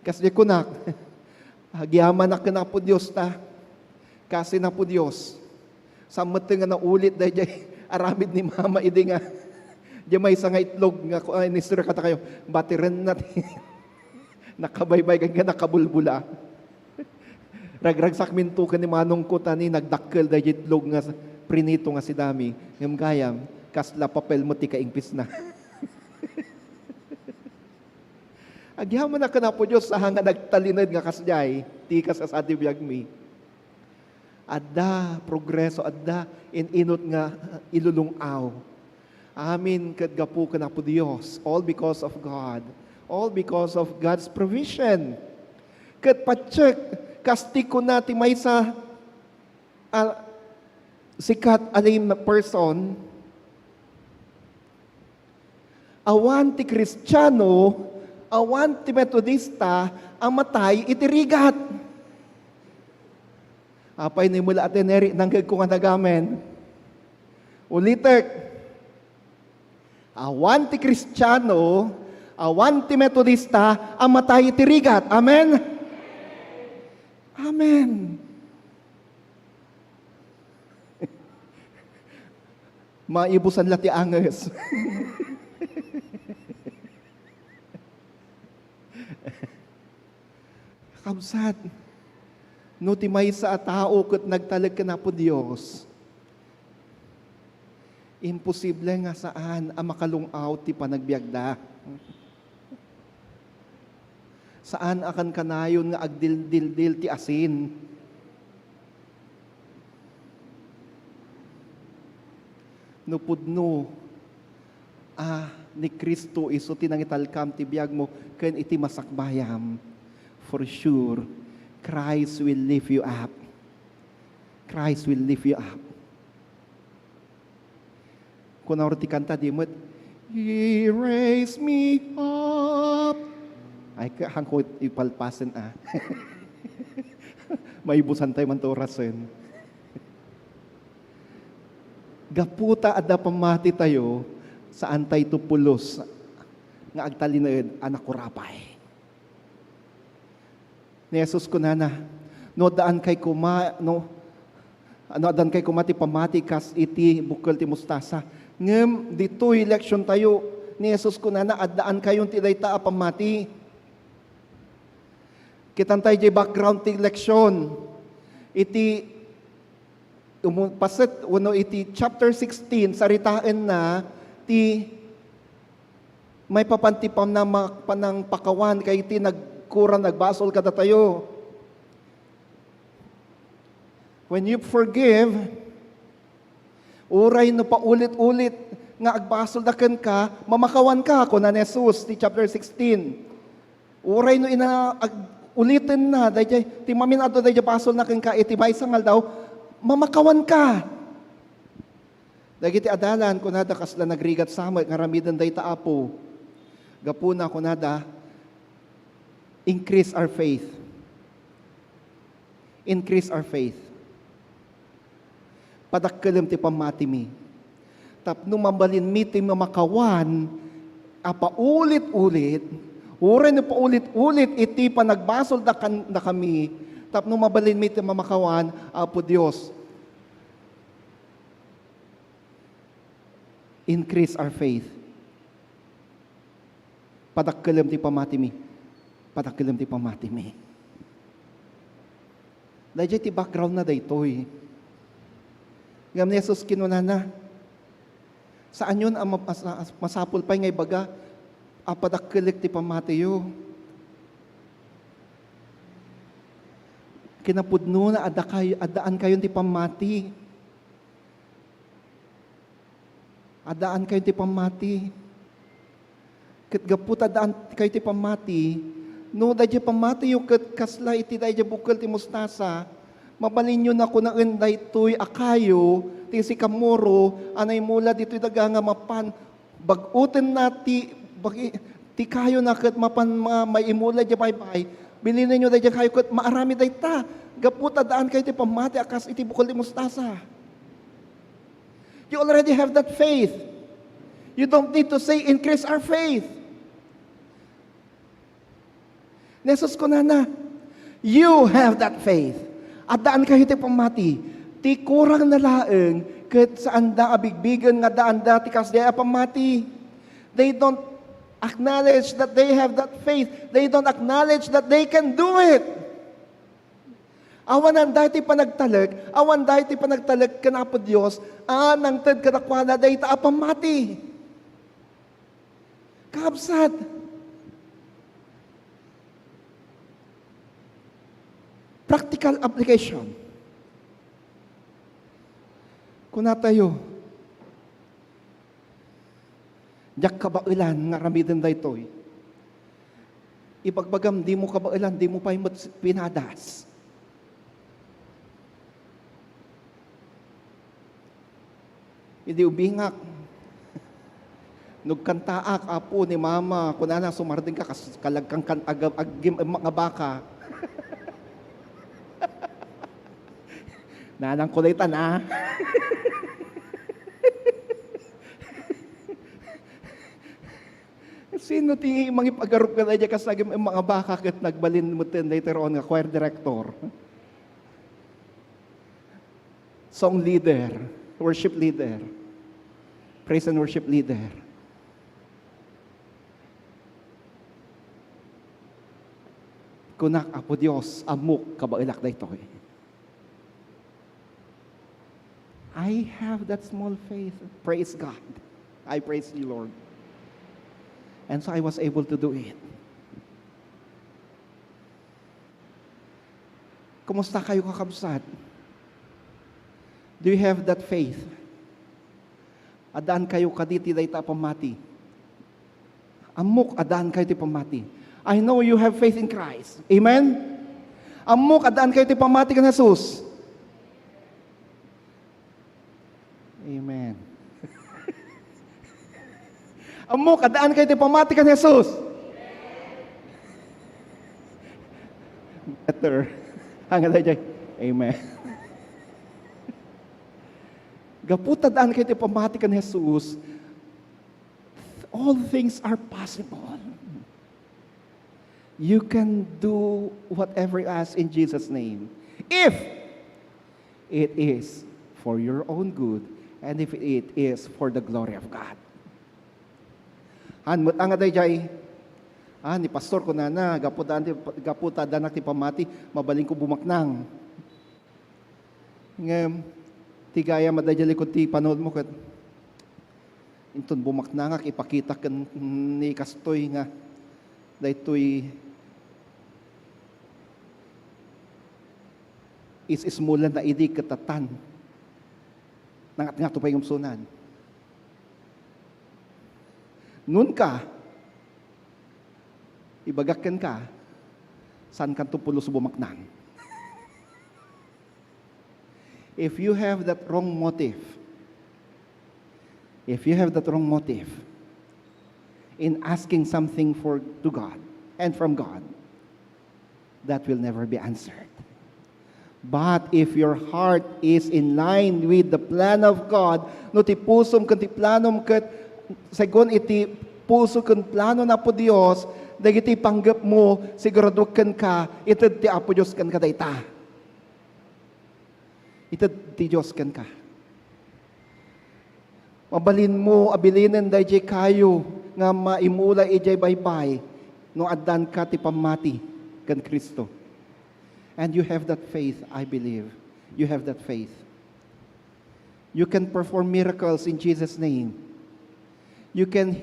Kasdiay kunak, Agyamanak ken Apo Dios ta. Kasin Apo Dios. Saan met nga naulit daydiay aramid ni Mama idi nga diay maysa nga itlog nga ku-, ay, inistorya kadakayo. Batirenna ti nakabaybay ken nga nakabulbula. Ragragsak minto ken ni manongko ta ni nagdakkel daydiay itlog nga s-, prinito nga sidami. Ngem gayam, kasla papel met ti kaingpisna. Agyamanak ken Apo Dios, saan nga nagtalinaed nga kasdiay ti kasasadi biagmi. Adda progreso, adda in-inut nga ilulung-aw. Amin ket gapu ken Apo Dios. All because of God. All because of God's provision. Ket patiek, kas ti kuna ti maysa a sikat a lay person, awan ti Kristiano, awan ti Metodista a matay iti rigat. Apay no imula ti neri, nanggegko nga nagamen. Ulitek. Awan ti Kristiano, awan ti Metodista a matay iti rigat. Amen? Amen. Maibusan la ti anges. Kakabsat, no ti maysa a tao ket nagtalek ken Apo Dios, imposible nga saan a makalung-aw ti panagbiagda. Saan a kankanayon nga agdildildil ti asin. No pudno a ni Cristo isu ti nangitalkam ti biagmo ken iti masakbayam, for sure, Christ will lift you up. Christ will lift you up. Kuna ti kanta, di met, "He raised me up." Ay, ka-, hangko it-, ipalpasen, ah. Maibusan tayo man to orasen. Gapu ta adda pammati tayo, saan tayo to pulos nga agtalinaed a nakurapay. Ni Jesus kunana, "No addaan kay koma, no, no addaan kay koma ti pammati kas iti bukkel ti mustasa." Ngem ditoy leksion tayo, ni Jesus kunana, "Addaan kayon ti dayta a pammati." Kitan tayo diay background ti leksion. Iti umu-, paset wenno iti chapter sixteen, saritaenna ti maipapan ti panama-, panangpakawan kay ti nagkura nagbasol kadatayo. When you forgive, uray no paulit-ulit nga agbasolda kenka, mamakawanka, kuna ni Jesus ti chapter sixteen. Uray no ina-, ag-, ulitenna, daydiay, ti mamin-adu daydiay basolna kenka iti maysa nga aldaw, mamakawanka. Dagiti adalan, kunada, kasla nagrigat sa met nga aramiden dayta, Apo. Gapuna, kunada, increase our faith. Increase our faith. Padakkelem ti pammatimi. Tapno mabalinmi ti mamakawan a paulit-ulit, uray no paulit-ulit iti panagbasolda kan-, dakami, tapno mabalinmi ti mamakawan, Apo Dios. Increase our faith. Padakkelem ti pammatimi. Padakkelem ti pammatimi. Daydiay ti background na daytoy. Ngem ni Jesus kinunana, "Saanyon a ma-, mas-, masapul pay nga ibaga a padakkelek ti pammatiyo. Kinapudnona, adda kay-, addaan kayon ti pammati." Addaan kayo ti pammati. Ket gapu ta addaan kayo ti pammati, no daydiay pammatiyo ket kasla iti daydiay bukkel ti mustasa, mabalinyo na kunaen daytoy a kayo ti sikamoro a naimula ditoy daga nga mapan, bag-otenna ti, bagi-, ti kayona ket mapan ma-, maimula diay baybay. Bilinenyo daydiay kayo ket maaramid dayta. Gapu ta addaan kayo ti pammati a kas iti bukkel ti mustasa. You already have that faith. You don't need to say, "Increase our faith." Jesus kunana, You have that faith. Addaan kayo ti pammati. Ti kurang na laeng, ket saanda a bigbigen nga addaanda ti kasdiay a pammati. They don't acknowledge that they have that faith. They don't acknowledge that they can do it. Awanan daytoy panagtalek, awan daytoy panagtalek ken Apo Dios a nangted kadakuada dayta a pammati. Kakabsat, practical application. Kunatayo, diak kabaelan nga aramiden daytoy. Ibagbagam, dimo kabaelan, dimo pay met pinadas. Idi ubingak, nagkantaak, "Apo, ni Mama, kunana, sumardengka kas kalagkangkan agam-, aggim-, nga baka." Nanang kulitan, ah. Sino ti mangipagarup kadaydiay kas agim-, nga baka ket nagbalin metten later on nga choir director? Song leader, worship leader, praise and worship leader. Kunak, "Apo Dios, ammok, kabaelak daytoy." I have that small faith. Praise God. I praise you, Lord. And so I was able to do it. Kumusta kayo, kakabsat? Do you have that faith? Addaan kayo kadi ti dayta a pammati. Ammok, addaan kayo ti pammati. I know you have faith in Christ. Amen? Ammok, addaan kayo ti pammati ken Jesus. Amen. Ammok, addaan kayo ti pammati ken Jesus. Better. Hangad daydiay. Amen. Gapu ta addaan kayo ti pammati ken Jesus, all things are possible. You can do whatever you ask in Jesus' name. If it is for your own good, and if it is for the glory of God. Han, met nga daydiay, ah, ni Pastor, kunana, gapu ta, gapu ta addanak ti pammati, mabalinko bumaknang. Ngem, ti gayam a daydiay likud ti panoodmo ket inton bumaknangak, ipakitak ken ni kastoy nga daytoy is-ismulanna idi ket tattan. Nangatngato pay ngem sunan. Nunka, ibagak kenka, saankanto pulos bumaknang. If you have that wrong motive, if you have that wrong motive in asking something for, to God and from God, that will never be answered. But if your heart is in line with the plan of God, no ti pusom ken ti planom ket segun iti puso ken plano ni Apo Dios, dagiti panggepmo, sigurado kenka, ited ti Apo Dios kenka dayta. Ited ti Dios kenka. Mabalinmo a bilinen daydiay kayo nga maimula idiay baybay no addanka ti pammati ken Cristo. And you have that faith, I believe. You have that faith. You can perform miracles in Jesus' name. You can,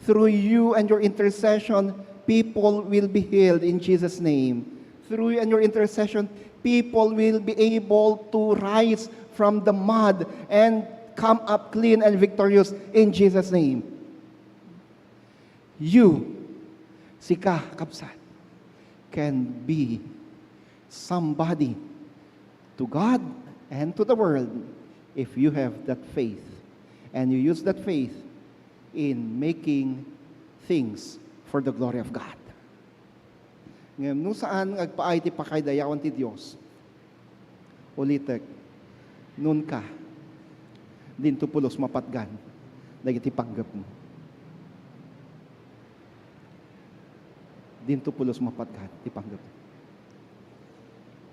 through you and your intercession, people will be healed in Jesus' name. Through you and your intercession, people will be able to rise from the mud and come up clean and victorious in Jesus' name. You, sika, kabsat, can be somebody to God and to the world if you have that faith and you use that faith in making things for the glory of God. Ngem no saan nga agpaay ti pakaidayawan ti Dios, ulitek, nunka, dinto pulos mapatgan dagiti panggepmo. Dinto pulos mapatgan ti panggepmo.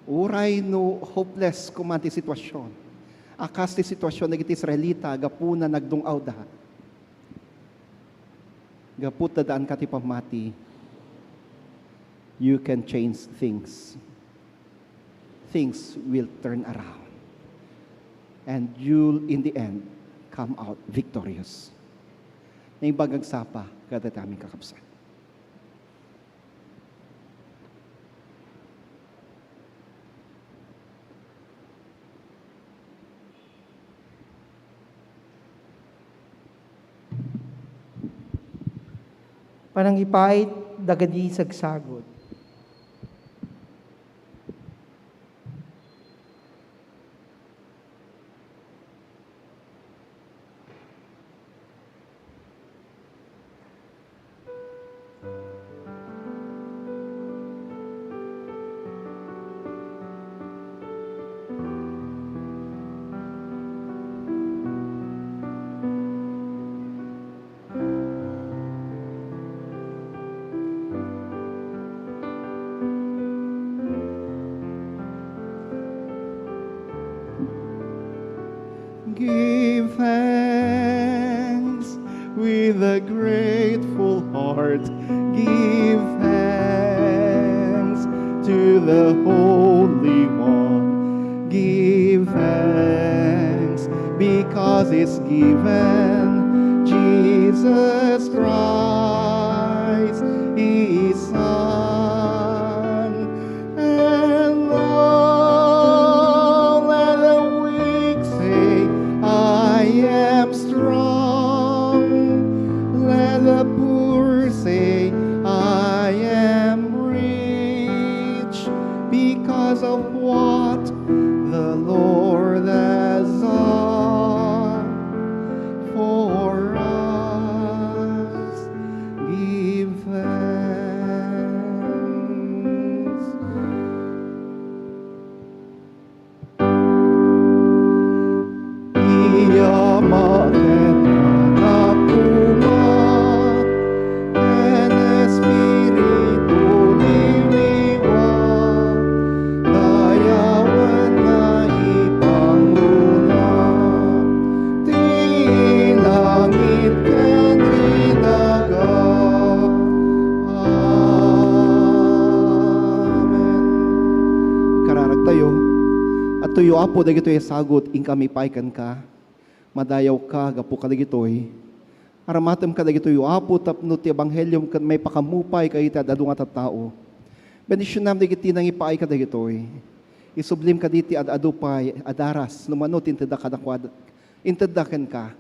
Uray no hopeless koma ti situasion, a kas ti situasion dagiti Israelita, gapuna nagdung-awda. Gapu ta daan ka ti pammati, you can change things. Things will turn around. And you'll, in the end, come out victorious. Naimbag agsapa kadatamin, kakabsat. Panangipait dagiti sagsagod. Give thanks with a grateful heart. Give thanks to the Holy One. Give thanks because it's given. Jesus Christ, His Son. And now let the weak say, "I am strong." Let the poor say, "I am rich because of what the Lord has done for us." Give thanks. Iya maket nga napumat, ken Espiritu liwliwa, dayawen nga ipanguna, ti langit ken ti daga. Amen. Kararagtayo. Adtoyo, Apo, dagitoy a sagut, inkami pay kenka. Madayawka gapu kadagitoy. Aramatem kadagitoy, Apo, tapno ti ebanghelio ket maipakaammo pay kadagiti ad-adu nga tattao. Bendisionam dagiti nangipaay kadagitoy. Isublim kadi ti ad-adu pay a daras no mano ti intedda kadakuada, intedda kenka.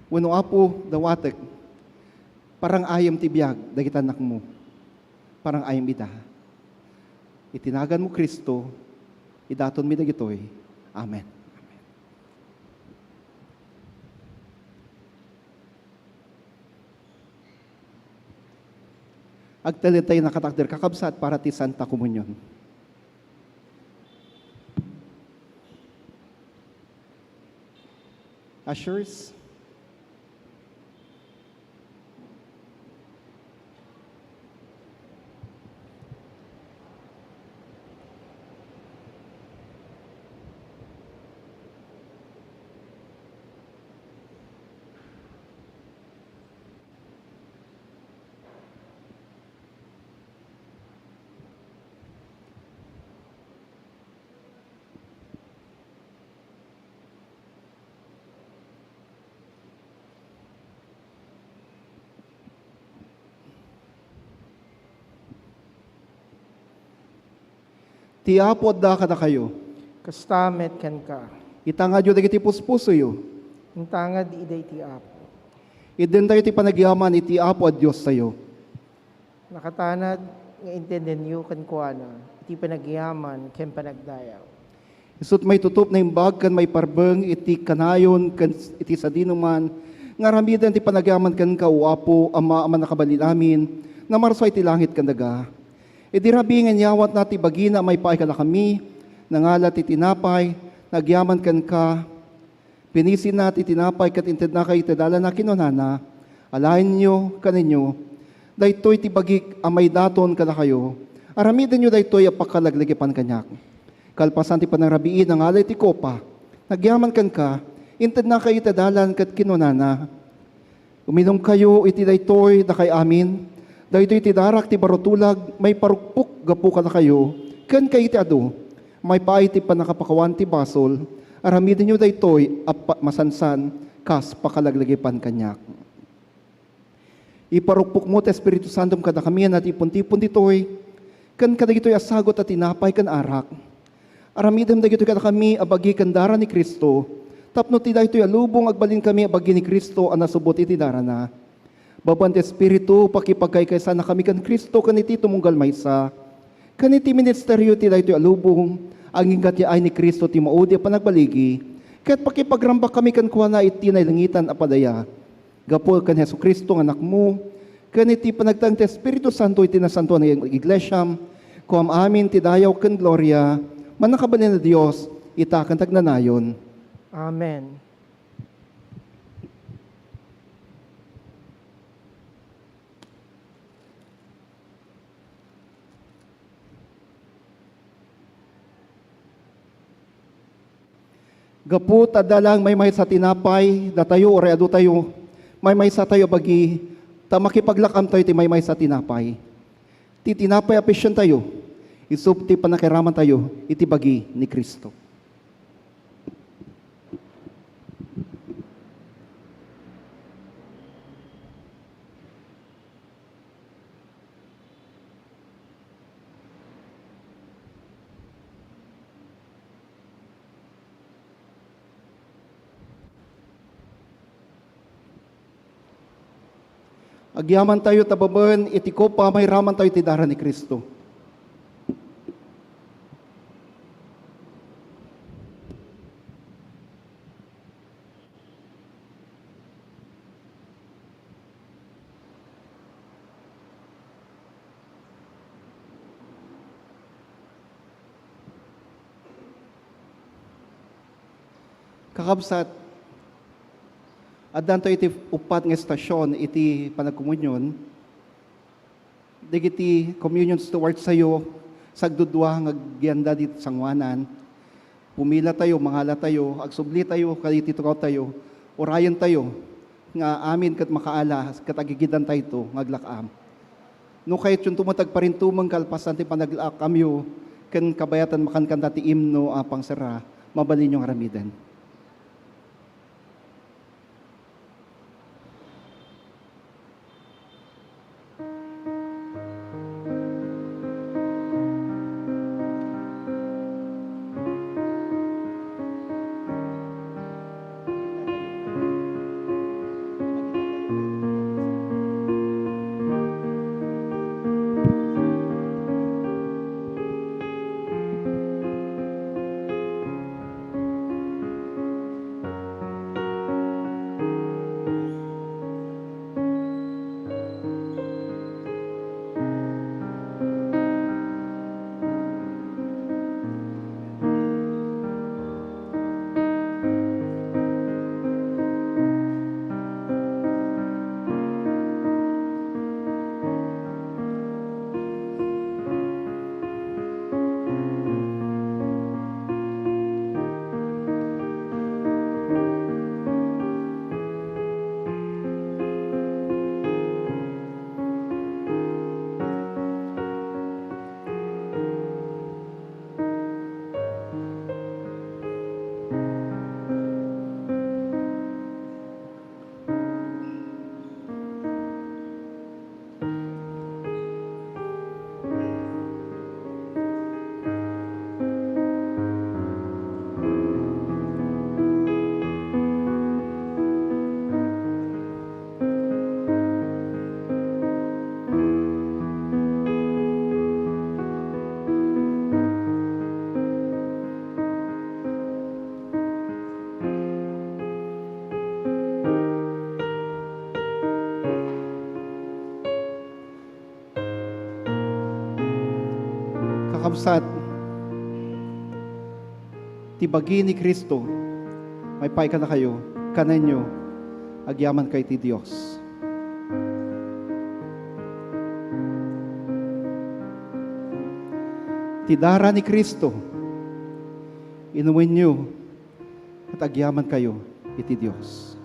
Wenno, Apo, dawatek, parang-ayem ti biag dagiti annakmo. Parang-ayem ida. Iti naganmo, Cristo, idatonmi dagitoy. Amen. Agtalentayo nakatakder, kakabsat, para ti Santa Komunion. Ushers. Ti Apo adda kadakayo. Kasta met kenka. Itangadyo dagiti puspusoyo. Intangad ida iti Apo. Iddentayo ti panagyaman iti Apo a Diostayo. Nakatanad nga intendenyo kenkuana iti panagyaman ken panagdayaw. Isut' maitutup, naimbag ken maiparbeng iti kanayon ken iti sadinoman nga aramiden ti panagyaman kenka, O Apo, Ama a Mannakabalin-amin, namarsua iti langit ken daga. Idi rabii nga inyawatna ti bagina a maipaay kadakami, nangala ti tinapay, nagyaman kenka, pinisinna ti tinapay ket intedna kadagiti adalanna, kinunana, "Alaenyo ken inyo, daytoy ti bagik a maidaton kadakayo Aramidenyo daytoy a pakalaglagipan kaniak. Kalpasan ti panangrabii, nangala iti kopa, nagyaman kenka, intedna iti adalan ket kinunana, "Uminumkayo iti daytoy, dakay amin. Daytoy ti darak ti baro tulag, maiparukpok gapu kadakayo, ken kayo ti adu. Maipaay ti pannakapakawan ti basol. Aramidenyo daytoy a pa-, masansan, kas pakalaglagipan kaniak." Iparukpokmo ti Espiritu Santom kadakami a natipon-tipon ditoy, ken kadagitoy a sagut a tinapay ken arak. Aramidem dagitoy kadakami a bagi ken dara ni Cristo, tapno ti daytoy a lubong agbalinkami a bagi ni Cristo a nasubot iti darana. Babaen ti Espiritu, pakipagkaykaysanakami ken Cristo ken iti tumunggal maysa, ken iti ministerio ti daytoy a lubong, agingga ti ay ni Cristo ti maudi a panagbaligi, ket pakipagrambakami kenkuana iti nailangitan a padaya. Gapu ken Jesu-Cristo nga Anakmo, ken iti panagtaeng ti Espiritu Santo iti nasantoan nga iglesiam, kuam amin ti dayaw ken gloria, mannakabalin a Dios, ita ken ti agnanayon. Amen. Gapu ta adda laeng maymaysa a tinapay, datayo uray adu tayo, maymaysa tayo a bagi, ta makipaglak-amtayo iti maymaysa a tinapay. Ti tinapay a pisyentayo, isu ti pannakiramantayo iti bagi ni Cristo. Agyamantayo ta babaen iti kopa, mairamantayo ti dara ni Cristo. Kakabsat, addanto iti uppat nga estasion iti panagkomunion. Dagiti communion stewards tayo, sagdudua nga agyanda ditoy sangoanan. Pumilatayo, mangalatayo, agsublitayo kadagiti tukawtayo, urayentayo nga amin ket makaala ket agigidantayto nga aglak-am. No kayatyonto met agparintumeng kalpasan ti panaglak-amyo ken kabayatan makankanta ti imno a pangsera, mabalinyo nga aramiden. Kakabsat, ti bagi ni Cristo, maipaay kadakayo, kanenyo, agyamankayo iti Dios. Dara ni Cristo, inumenyo, ket agyamankayo iti Dios.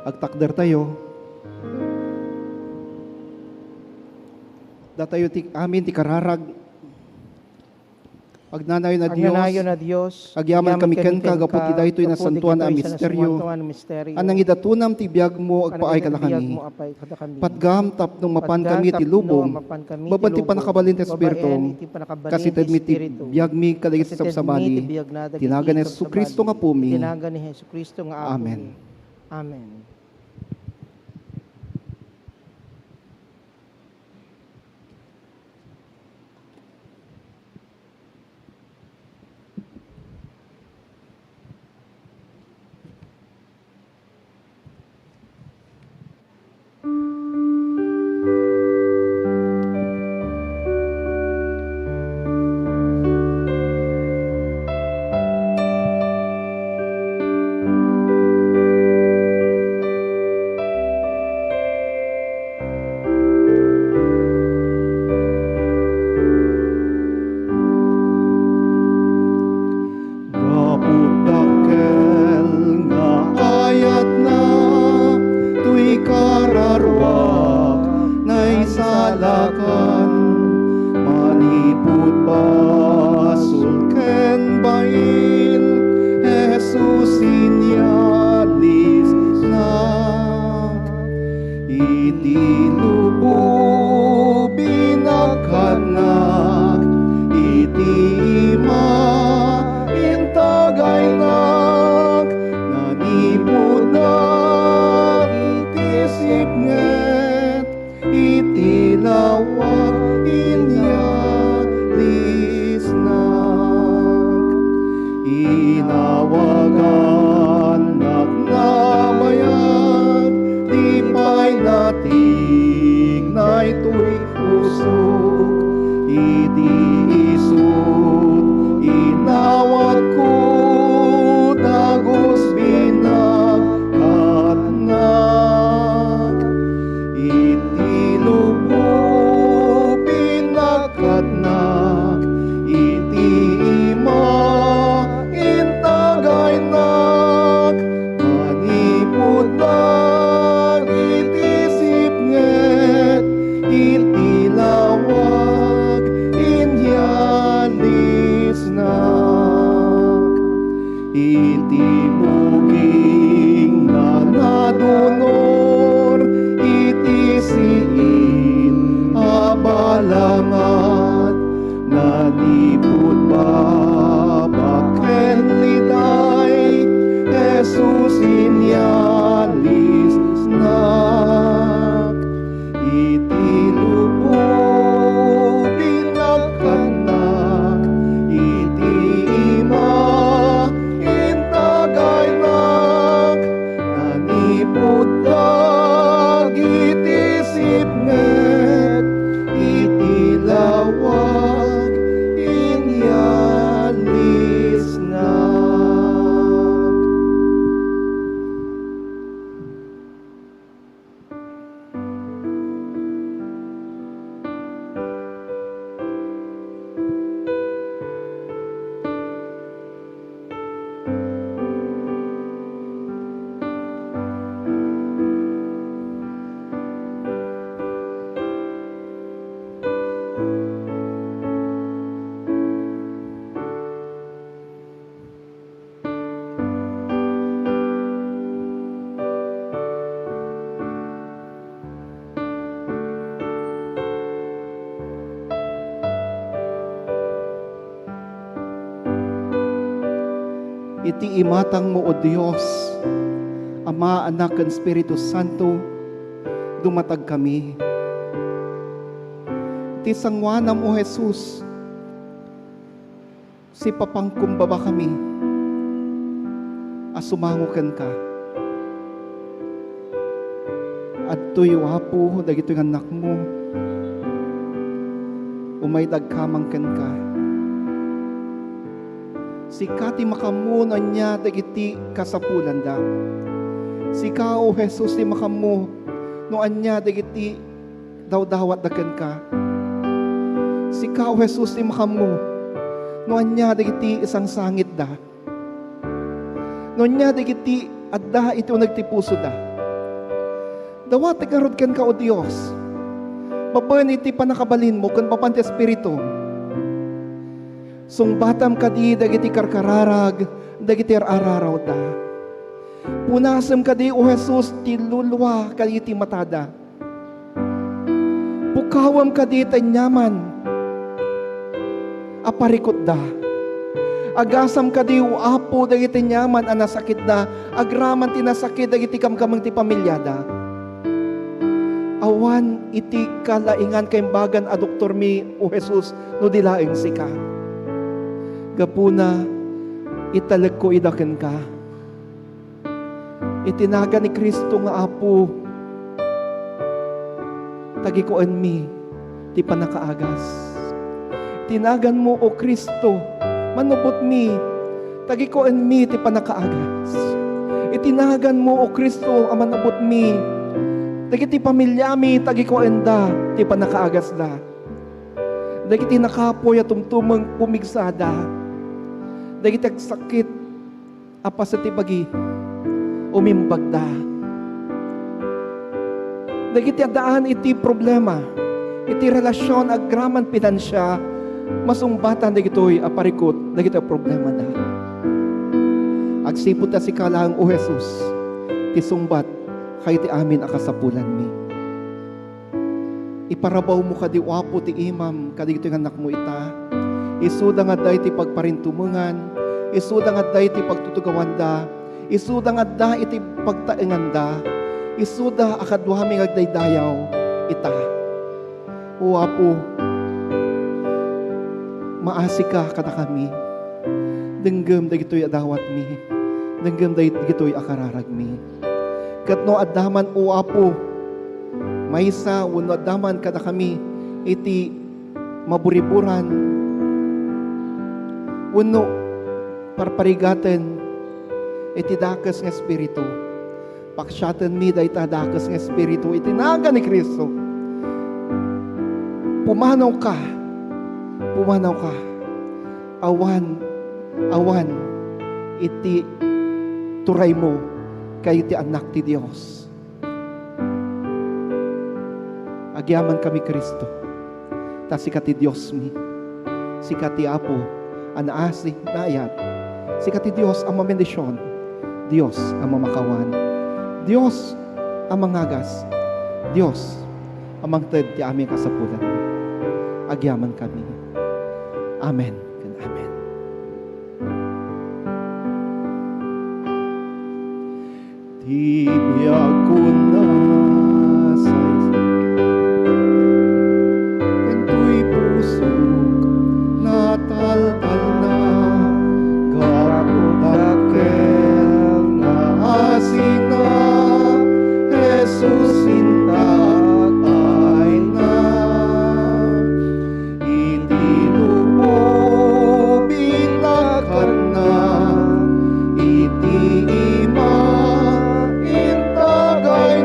Agtakdertayo. Datayo ti amin ti kararag. Agnanayon a Dios, agyaman kami kenka gapu ti daytoy nasantoan a misterio a nangidatonam ti biagmo agpaay kadakami. Patgam tapno mapan kami ti lubong babaen ti pannakabalin ti Espiritu, kas itedmi ti biagmi kadagiti sabsabali. Ti nagan ni Jesu-Cristo nga Apomi. Amen. Amen. Gapu dakkel nga ayatna toy kararuak naisalakan, manipud basol ken bain, Jesus, inyalisnak. Iti lubong binakatnak, iti ima intagaynak, nanipudnak iti sipnget, iti lawag inyalisnak. Inawagannak nabayag ti pay natiknay toy usok. Iti isut inawatko dagus binakatnak. Iti lubong binakatnak, iti ima intagaynak, manipudnak iti sipnget, iti lawag inyalisnak. Iti buging nga nadunor iti siin a balangat, nanipud babaken ni tay Jesus inyalisnak. Iti lubong binakatnak, iti ima intagaynak, Iti imatangmo, O Dios, Ama, Anak, ken Espiritu Santo, dumatagkami. Iti sangoanam, O Jesus, sipapangkumbabakami a sumango kenka. Adtoy, O Apo, dagitoy nga annakmo. Umaydagkamang kenka. Sika ti makaammo no ania dagiti kasapulanda. Sika, O Jesus, ti makaammo no ania dagiti dawdawatda kenka. Sika, O Jesus, ti makaammo no ania dagiti isangsangitda. No ania dagiti adda iti uneg ti pusoda. Dawatek ngarud kenka, O Dios, babaen iti pannakabalinmo ken papan ti Espiritum. Sungbatam kadi dagiti karkararag dagiti ar-ararawda. Punasem kadi, O Jesus, ti lulua kadi ti matada. Pukawem kadi ti aniaman a parikutda. Agasam kadi, O Apo, dagiti aniaman a nasakitda, agraman ti nasakit dagiti kamkameng ti pamiliada. Awan iti kalaingan kaimbagan a doktormi, O Jesus, no di laeng sika. Gapuna, italekko ida kenka. Iti nagan ni Cristo nga Apo, tagikuenmi ti pannakaagas. Iti naganmo, O Cristo, manubotmi, tagikuenmi ti pannakaagas. Iti naganmo, O Cristo, a manubotmi, dagiti pamiliami, tagikuenda ti pannakaagasda. Dagiti nakapuy a tumtumeng pumigsada. Dagiti agsakit a paset ti bagi, umimbagda. Dagiti addaan iti problema, iti relasion agraman pinansia, masungbatan dagitoy a parikut, dagitoy a problemada. Agsipud ta sika laeng, O Jesus, ti sungbat, kay ti amin a kasapulanmi. Iparabawmo kadi, O Apo, ti imam kadagitoy nga annakmo ita. Isuda nga adda iti pagparintumengan, isuda nga adda iti pagtutugawanda, isuda nga adda iti pagtaenganda, isuda a kaduami nga agdaydayaw ita. O Apo, maasika kadakami. Denggem dagitoy a dawatmi. Denggem dagitoy a kararagmi. Ket no adda man, O Apo, maysa wenno adda man kadakami iti maburiburan wenno parparigaten iti dakes nga espiritu, paksiatenmi dayta dakes nga espiritu iti nagan ni Cristo. Pumanawka, pumanawka. Awan, awan iti turaymo kay iti Annak ti Dios. Agyamankami, Cristo, ta sika ti Diosmi. Sika ti Apo a naasi, naayat. Sika ti Dios a mabendision, Dios a mamakawan, Dios a mangagas, Dios a mangted ti amin kasapulan. Agyamankami. Amen ken amen. Ti biagkon nasaysayan, ken toy pusok nataltalna, gapu dakkel nga asina, Jesus, intak ayna. Iti lubong binakanna, iti ima intagaynak,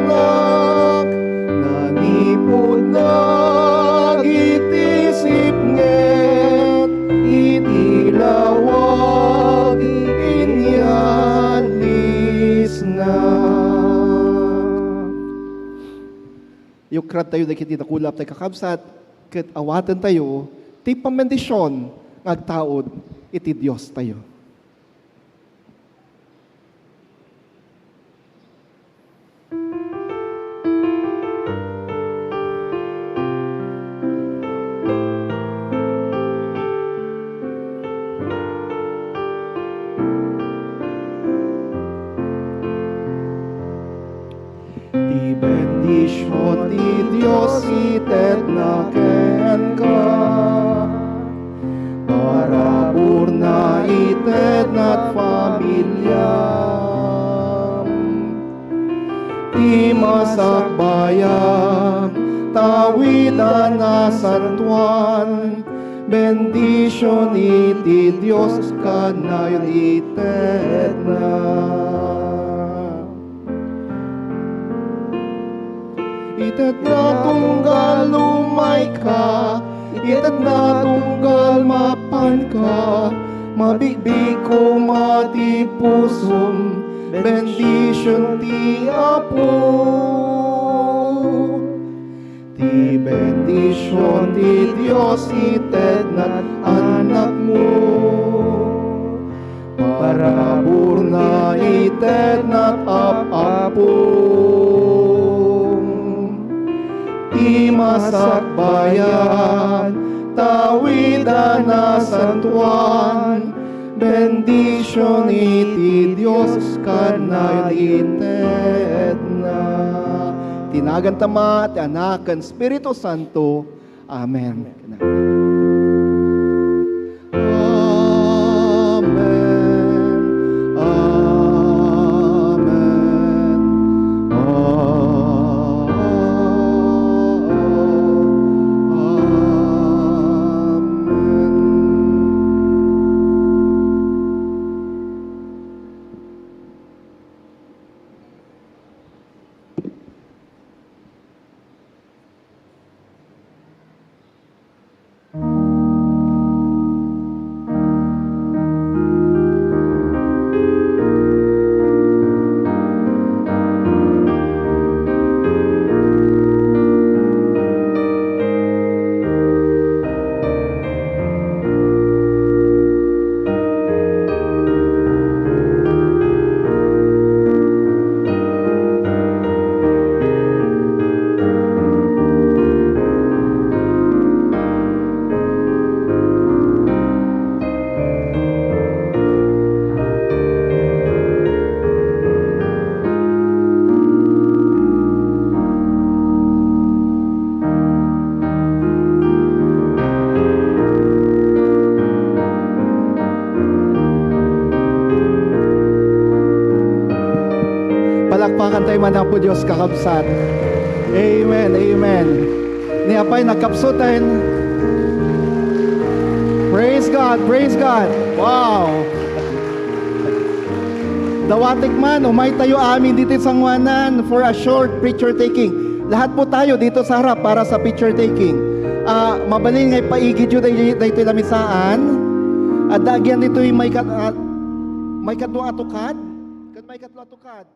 nanipud dagiti sipnget, iti lawag inyalisnak. Yukradtayo dagiti nakulap tayo, kakabsat, ket awatentayo ti pambendision nga agtaud iti Diostayo. Ti Dios itedna kenka, paraburna itedna ti familiam. Ti masakbayan, tawidan a santuan, bendision iti Dios kanayon itedna. Itedna tunggal umayka, itedna tunggal mapanka, mabigbig koma ti pusom, bendision ti Apo. Ti bendision ti Dios itedna ti anakmo. Paraburna itedna ti apapom. Ti masakbayan, tawidan a santuan, bendision iti Dios kanayon itedna. Ti nagan ti Ama, ti Anak, ken Espiritu Santo. Amen. Amen. Amen. Amen. Palakpakan tayo man Apo Dios, kakabsat. Amen, amen. Ni apay nagkapsuten. Praise God, praise God. Wow. Dawatek man, umay tayo amin ditoy sangoanan for a short picture taking. Lahat po tayo dito sa harap para sa picture taking. Ah, mabalin nga ipaigidyo day-, daytoy lamisaan. Adda agian ditoy may ka-, ah, may kadua a tukad. Ket may katlo a tukad.